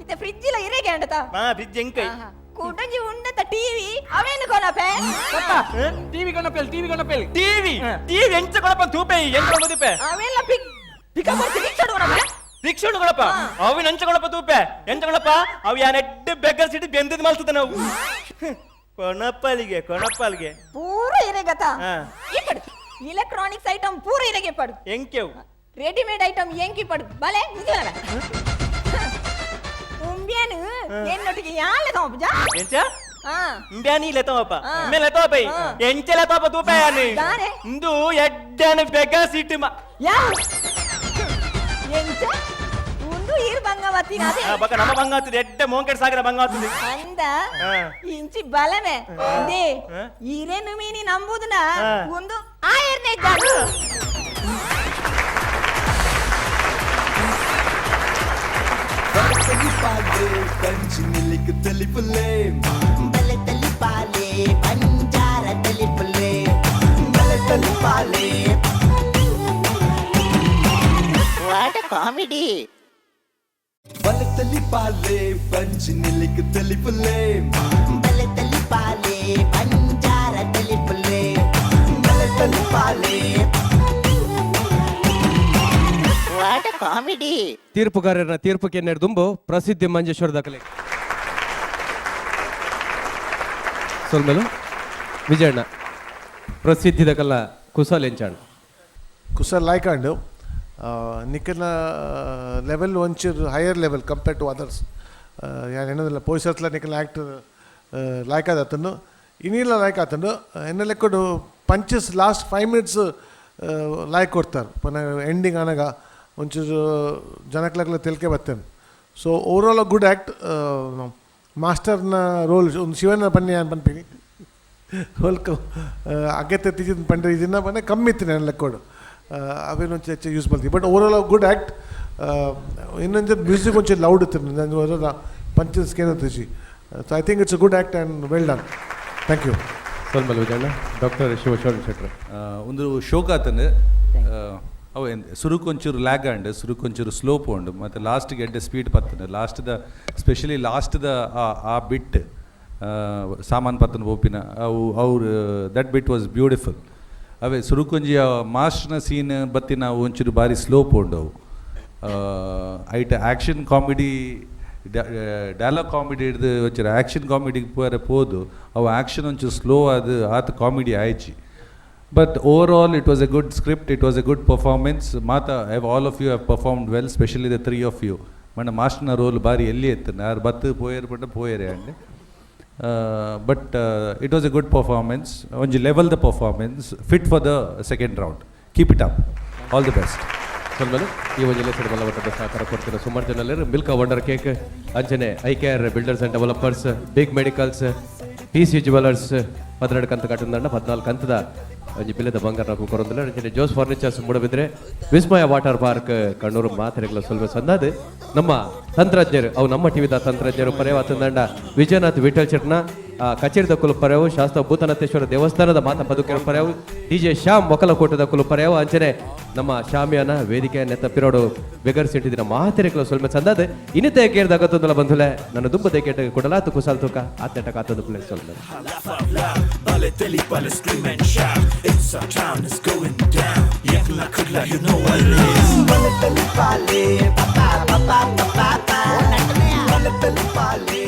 S4: ಇತ್ತೆ ಫ್ರಿಡ್ಜ್ ಇಲ್ಲ ಇರೇಗೆ ಅಂಡತ
S5: ಹಾ ಫ್ರಿಡ್ಜ್ ಎಂಕೈ
S4: ಕುಡಂಜಿ ಉಂಡತ ಟಿವಿ ಅವೇನು ಕೊನಪೆ
S6: ಪಪ್ಪ ಟಿವಿ ಕೊನಪೆಲ್ ಟಿವಿ ಕೊನಪೆಲ್
S5: ಟಿವಿ ಟಿವಿ ಎಂಚ ಕೊನಪ ತೂಪೆ ಎಂಚ ಕೊನಪ ತೂಪೆ
S4: ಅವೆಲ್ಲ ಪಿಕ್ ಪಿಕಪ್ ರಿಕ್ಷಾ ಕೊನಪೆ
S5: ರಿಕ್ಷಾ ಕೊನಪ ಅವಿನ ಎಂಚ ಕೊನಪ ತೂಪೆ ಎಂಚ ಕೊನಪ ಅವು ಯಾನೆಡ್ಡ ಬೆಗರ್ ಸಿಟಿ ಬೆಂದದ ಮಲ್ತದ ನಾವು ಕೊನಪಲಿಗೆ ಕೊನಪಲಿಗೆ
S4: ಪೂರ ಇರೇಗತ ಇಪ್ಪಡು ಎಲೆಕ್ಟ್ರಾನಿಕ್ಸ್ ಐಟಮ್ ಪೂರ ಇರೇಗೆ ಪಡು
S5: ಎಂಕೆವು
S4: ರೆಡಿಮೇಡ್ ಐಟಮ್ ಎಂಕಿ ಪಡು ಬಲೆ ನಿಜವಲ್ಲ ಉಂಬ್ಯಾನು ಎನ್ನೊಟ್ಟಿಗೆ ಯಾಲೆ ತೋಪುಜ
S5: ಎಂಚ ಉಂಬ್ಯಾನಿ ಇಲ್ಲ ತೋಪ ಉಂಬ್ಯಾನ ತೋಪ ಎಂಚಲ ತೋಪ ತೂಪ ಯಾನು ಇಂದು ಎಡ್ಡನ ಬೆಗ ಸಿಟ್ಟು ಮ
S4: ಯಾವ ಎಂಚ ಉಂದು ಈರ್ ಬಂಗವತಿ ಅದೇ
S5: ಬಕ ನಮ್ಮ ಬಂಗ ಆಗ್ತದೆ ಎಡ್ಡೆ ಮೋಂಕೆಟ್ ಸಾಗರ ಬಂಗ ಆಗ್ತದೆ
S4: ಅಂದ ಇಂಚಿ ಬಲಮೆ they ಈರೇನು ಮೀನಿ ನಂಬುದನ ಒಂದು ಆ ಏರ್ನೇ ಇದ್ದಾನು
S1: ಕಂಚಿನಿಲಿಕ್ ತಲಿಪುಲೇ.
S2: ಬಲೆ. ಬಂಜಾರ ತೆಲಿಪುಲೆ
S1: ಬಲೆ ತಲಿಪಾಲೆ.
S2: What comedy.
S1: ಬಲೆ ತಲಿಪಾಲೆ, ಬಂಜಿ ನಿಲ್ಲಿಕ್ ತಲಿಪುಲೆ.
S2: ಬಲೆ ತಲಿಪಾಲೆ, ಬಂಜಾರ ತೆಲಿಪುಲೆ.
S1: ಬಲೆ ತಲಿಪಾಲೆ.
S2: What comedy.
S3: ತೀರ್ಪುಗಾರರ ತೀರ್ಪುಕ್ಕೆ ದುಂಬು ಪ್ರಸಿದ್ಧಿ ಮಂಜೇಶ್ವರ ದಾಖಲೆ. ಸೊಲ್ಮೆಲು ವಿಜಯಣ್ಣ, ಪ್ರಸಿದ್ಧಿ ದಕಲ ಕುಸಾಲ್ ಎಂಚಾಣ್?
S8: ಕುಸಲ್ ಲಾಯ್ಕಂಡು. ನಿಕ್ಕನ ಲೆವೆಲ್ ಒಂಚೂರು higher level compare to others. ಯಾನ್ ಎನ್ನದಿಲ್ಲ, ಪೋಯ್ಸತ್ಲ ನಿಕ್ಕನ ಆ್ಯಕ್ಟರ್ ಲಾಯ್ಕಾದ ಆತಂಡು, ಇನಿಲ ಲಾಯ್ಕ್ ಆತಂಡು. ಎನ್ನ ಲೆಕ್ಕಡು ಪಂಚಸ್ ಲಾಸ್ಟ್ 5 ಮಿನಿಟ್ಸ್ ಲಾಯ್ಕ್ ಕೊಡ್ತಾರೆ. ಪುನಃ ಎಂಡಿಂಗ್ ಆನಗ ಒಂಚೂರು ಜನಕ್ಲಗ್ಲ ತೆಲಿಕೆ ಬರ್ತೇನೆ. ಸೊ ಓವರಾಲ್ ಗುಡ್ ಆ್ಯಕ್ಟ್. ಮಾಸ್ಟರ್ನ ರೋಲ್ ಒಂದು ಶಿವನ ಬನ್ನಿ ಪನ್ಪಿನಿ ರೋಲ್ ಅಗತ್ಯ ತಿಜಿದ್ ಪಂಡ್ರೆ ಇದನ್ನ ಪಂಡ ಕಮ್ಮಿ ಇತ್ತು ನನ್ನ ಲೆಕ್ಕೋಡು. ಅವೇನು ಒಂಚೂರು ಹೆಚ್ಚು ಯೂಸ್ ಮಾಡ್ತೀವಿ, ಬಟ್ ಓವರಾಲ್ ಗುಡ್ ಆ್ಯಕ್ಟ್. ಇನ್ನೊಂದು ಮ್ಯೂಸಿಕ್ ಒಂಚೂರು ಲೌಡ್ ಇತ್ತು, punches ಕೇನತ್ತಿಜಿ. So I think it's a good act and well done. Thank you.
S3: ಸೊಲ್ಮೆಲು ವಿಜಯಣ್ಣ. Doctor Shivasharan ಶೆಟ್ರು.
S9: ಒಂದು ಶೋಕಾತಂದು ಅವು ಸುರುಕ್ ಒಂಚೂರು ಲ್ಯಾಗ್ ಆಂಡ್, ಸುರುಕ್ ಒಂಚೂರು ಸ್ಲೋ ಪೋಂಡು ಮತ್ತು ಲಾಸ್ಟ್ಗೆ ಎಡ್ಡೆ ಸ್ಪೀಡ್ ಪತ್ತಂಡು. ಲಾಸ್ಟ್ದ, ಸ್ಪೆಷಲಿ ಲಾಸ್ಟ್ದ ಆ ಆ ಬಿಟ್, ಸಾಮಾನ್ ಪತ್ತನ ಪೋಪಿನ ಅವು ಅವ್ರು, that bit was beautiful. ಅವೇ ಸುರುಕೊಂಜಿ ಆ ಮಾಸ್ಟರ್ನ ಸೀನ್ ಬತ್ತಿನ ಅವು ಒಂಚೂರು ಬಾರಿ ಸ್ಲೋ ಪೋಂಡು ಅವು. ಐಟ್ ಆ್ಯಕ್ಷನ್ ಕಾಮಿಡಿ, ಡೈಲಾಗ್ ಕಾಮಿಡಿ ಹಿಡ್ದು ಒಂಚೂರು ಆ್ಯಕ್ಷನ್ ಕಾಮಿಡಿಗೆ ಪೋರೆ ಪೋದು, ಅವು ಆ್ಯಕ್ಷನ್ ಒಂಚೂರು ಸ್ಲೋ ಅದು ಆತ comedy ಆಯ್ಚಿ. But overall it was a good script, it was a good performance. ಮಾತ have all of you have performed well, specially the three of you. ಮಣ್ಣ ಮಾಸ್ಟರ್ನ role ಬಾರಿ ಎಲ್ಲಿ ಎತ್ತು ಯಾರು ಬತ್ತು ಪೋಯರ್ ಪಂಡ ಪೋಯರೆ and, but it was a good performance. ಒಂಜಿ level the performance, fit for the second round. Keep it up, all the best.
S3: ಸೊಲ್ಮೆಲು. ಈ ಒಂದು ಜಿಲ್ಲೆ ಮಲ್ಲ ಮಟ್ಟದ ಸಹಕಾರ ಕೊಡ್ತಿರೋ ಸುಮಾರು ಜನರಲ್ಲಿ ಮಿಲ್ಕ ವಂಡರ್ ಕೇಕ್, ಅಂಚನೆ I care builders and developers, big medicals, P C jewellers, 12 ಕಂತು ಕಟ್ಟಂದಂಡ 14 ಕಂತದ ಒಂಜಿ ಬಿಲ್ಲದ ಬಂಗಾರ ಕೊರೊಂದಿಲ್ಲ. ಅಂಚನೆ ಜೋಸ್ ಫರ್ನಿಚರ್ಸ್ ಮೂಡಬಿದ್ರೆ, ವಿಸ್ಮಯ ವಾಟರ್ ಪಾರ್ಕ್ ಕಣ್ಣೂರು ಮಾತ್ರೆಗಳ ಸೊಲ್ಮೆ ಸಂದಾದ ನಮ್ಮ ತಂತ್ರಜ್ಞರು, ಅವು ನಮ್ಮ ಟಿವಿದ ತಂತ್ರಜ್ಞರು ಪರ್ಯಾವ ತಂಡ ವಿಜಯನಾಥ್ ವಿಠಲ್ ಶೆಟ್ನ ಕಚೇರಿದ ಕುಲು ಪರ್ಯಾವು, ಶಾಸ್ತ್ರ ಭೂತನಾಥೇಶ್ವರ ದೇವಸ್ಥಾನದ ಮಾತ ಪದುಕೆರ ಪರ್ಯಾವು, ಡಿಜೆ ಶ್ಯಾಮ್ ಒಕಲಕೋಟದ ಕುಲು ಪರ್ಯಾವು, ಅಂಚನೆ ನಮ್ಮ ಶಾಮಿಯಾನ ವೇದಿಕೆ ನೆತ್ತ ಪಿರೋಡು ಬೆಗರ್ ಸಿಟ್ಟಿದಿನ ಮಾತೆರೆಗಳ ಸೊಲ್ಮೆ ಸಂದಾದ ಇನ್ನಿತ ಕೇರ್ದ ಅಗತ್ತೊಂದಲ ಬಂಧುಲೆ ನನ್ನ ದುಂಬ ದೇಕೆಟ ಕೊಡಲಾತು ಕುಸಾಲ್ ತೂಕ ಆತ್ನೆಟ ಕಾತದ ಪ್ಲೇಸ್ ಸೊಲ್ಮೆ.
S1: Bale Telipale, scream and shout. It's our town, it's going down. Yakla Kudla, you know what it is. Bale Telipale, pa pa pa pa pa pa. Bale Telipale.